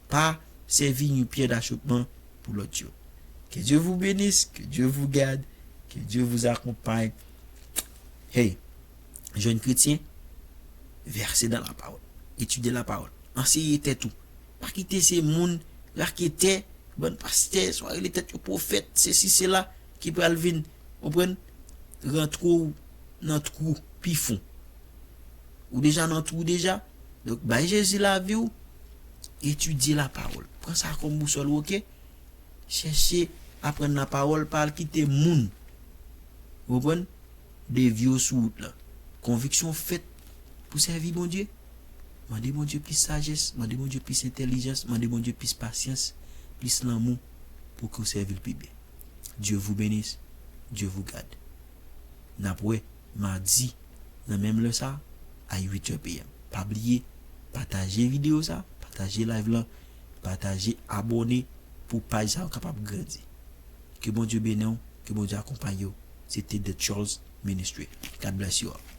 Pa sèvi yon pyè dachopman pou lòt yo. Que Dieu vous bénisse, que Dieu vous garde, que Dieu vous accompagne. Hey, jèn kretyen, verse dans la parole. Étudiez la parole. Anseye tèt ou. Pa kite se moun raketè, bann pastè, swa rele tèt yo pwofèt, sesi, sela, ki pral vin, ou konprann, rantre w nan twou pi fon. Ou deja nan twou deja. Donk, bay Jezi lavi w, etidye lapawòl. Pran sa kòm bousòl ou, oke? Chèche aprann lapawòl, pa al kite moun, ou konprann, devye w sou wout lan. Konviksyon fèt pou sèvi Bondye. Mande Bondye plis sajès, mande Bondye plis entèlijans, mande Bondye plis pasyans, plis lanmou pou ke w sèvi l pi byen. Dieu vous bénisse, Dieu vous garde. N ap wè madi nan menm lè sa a, a uit è P M. Pa bliye, pataje videyo sa, pataje live lan, pataje, abòne pou paj sa yo kapab grandi. Ke Bondye beni w, ke Bondye akonpaye w. Se te The Charles Ministry. God bless you all.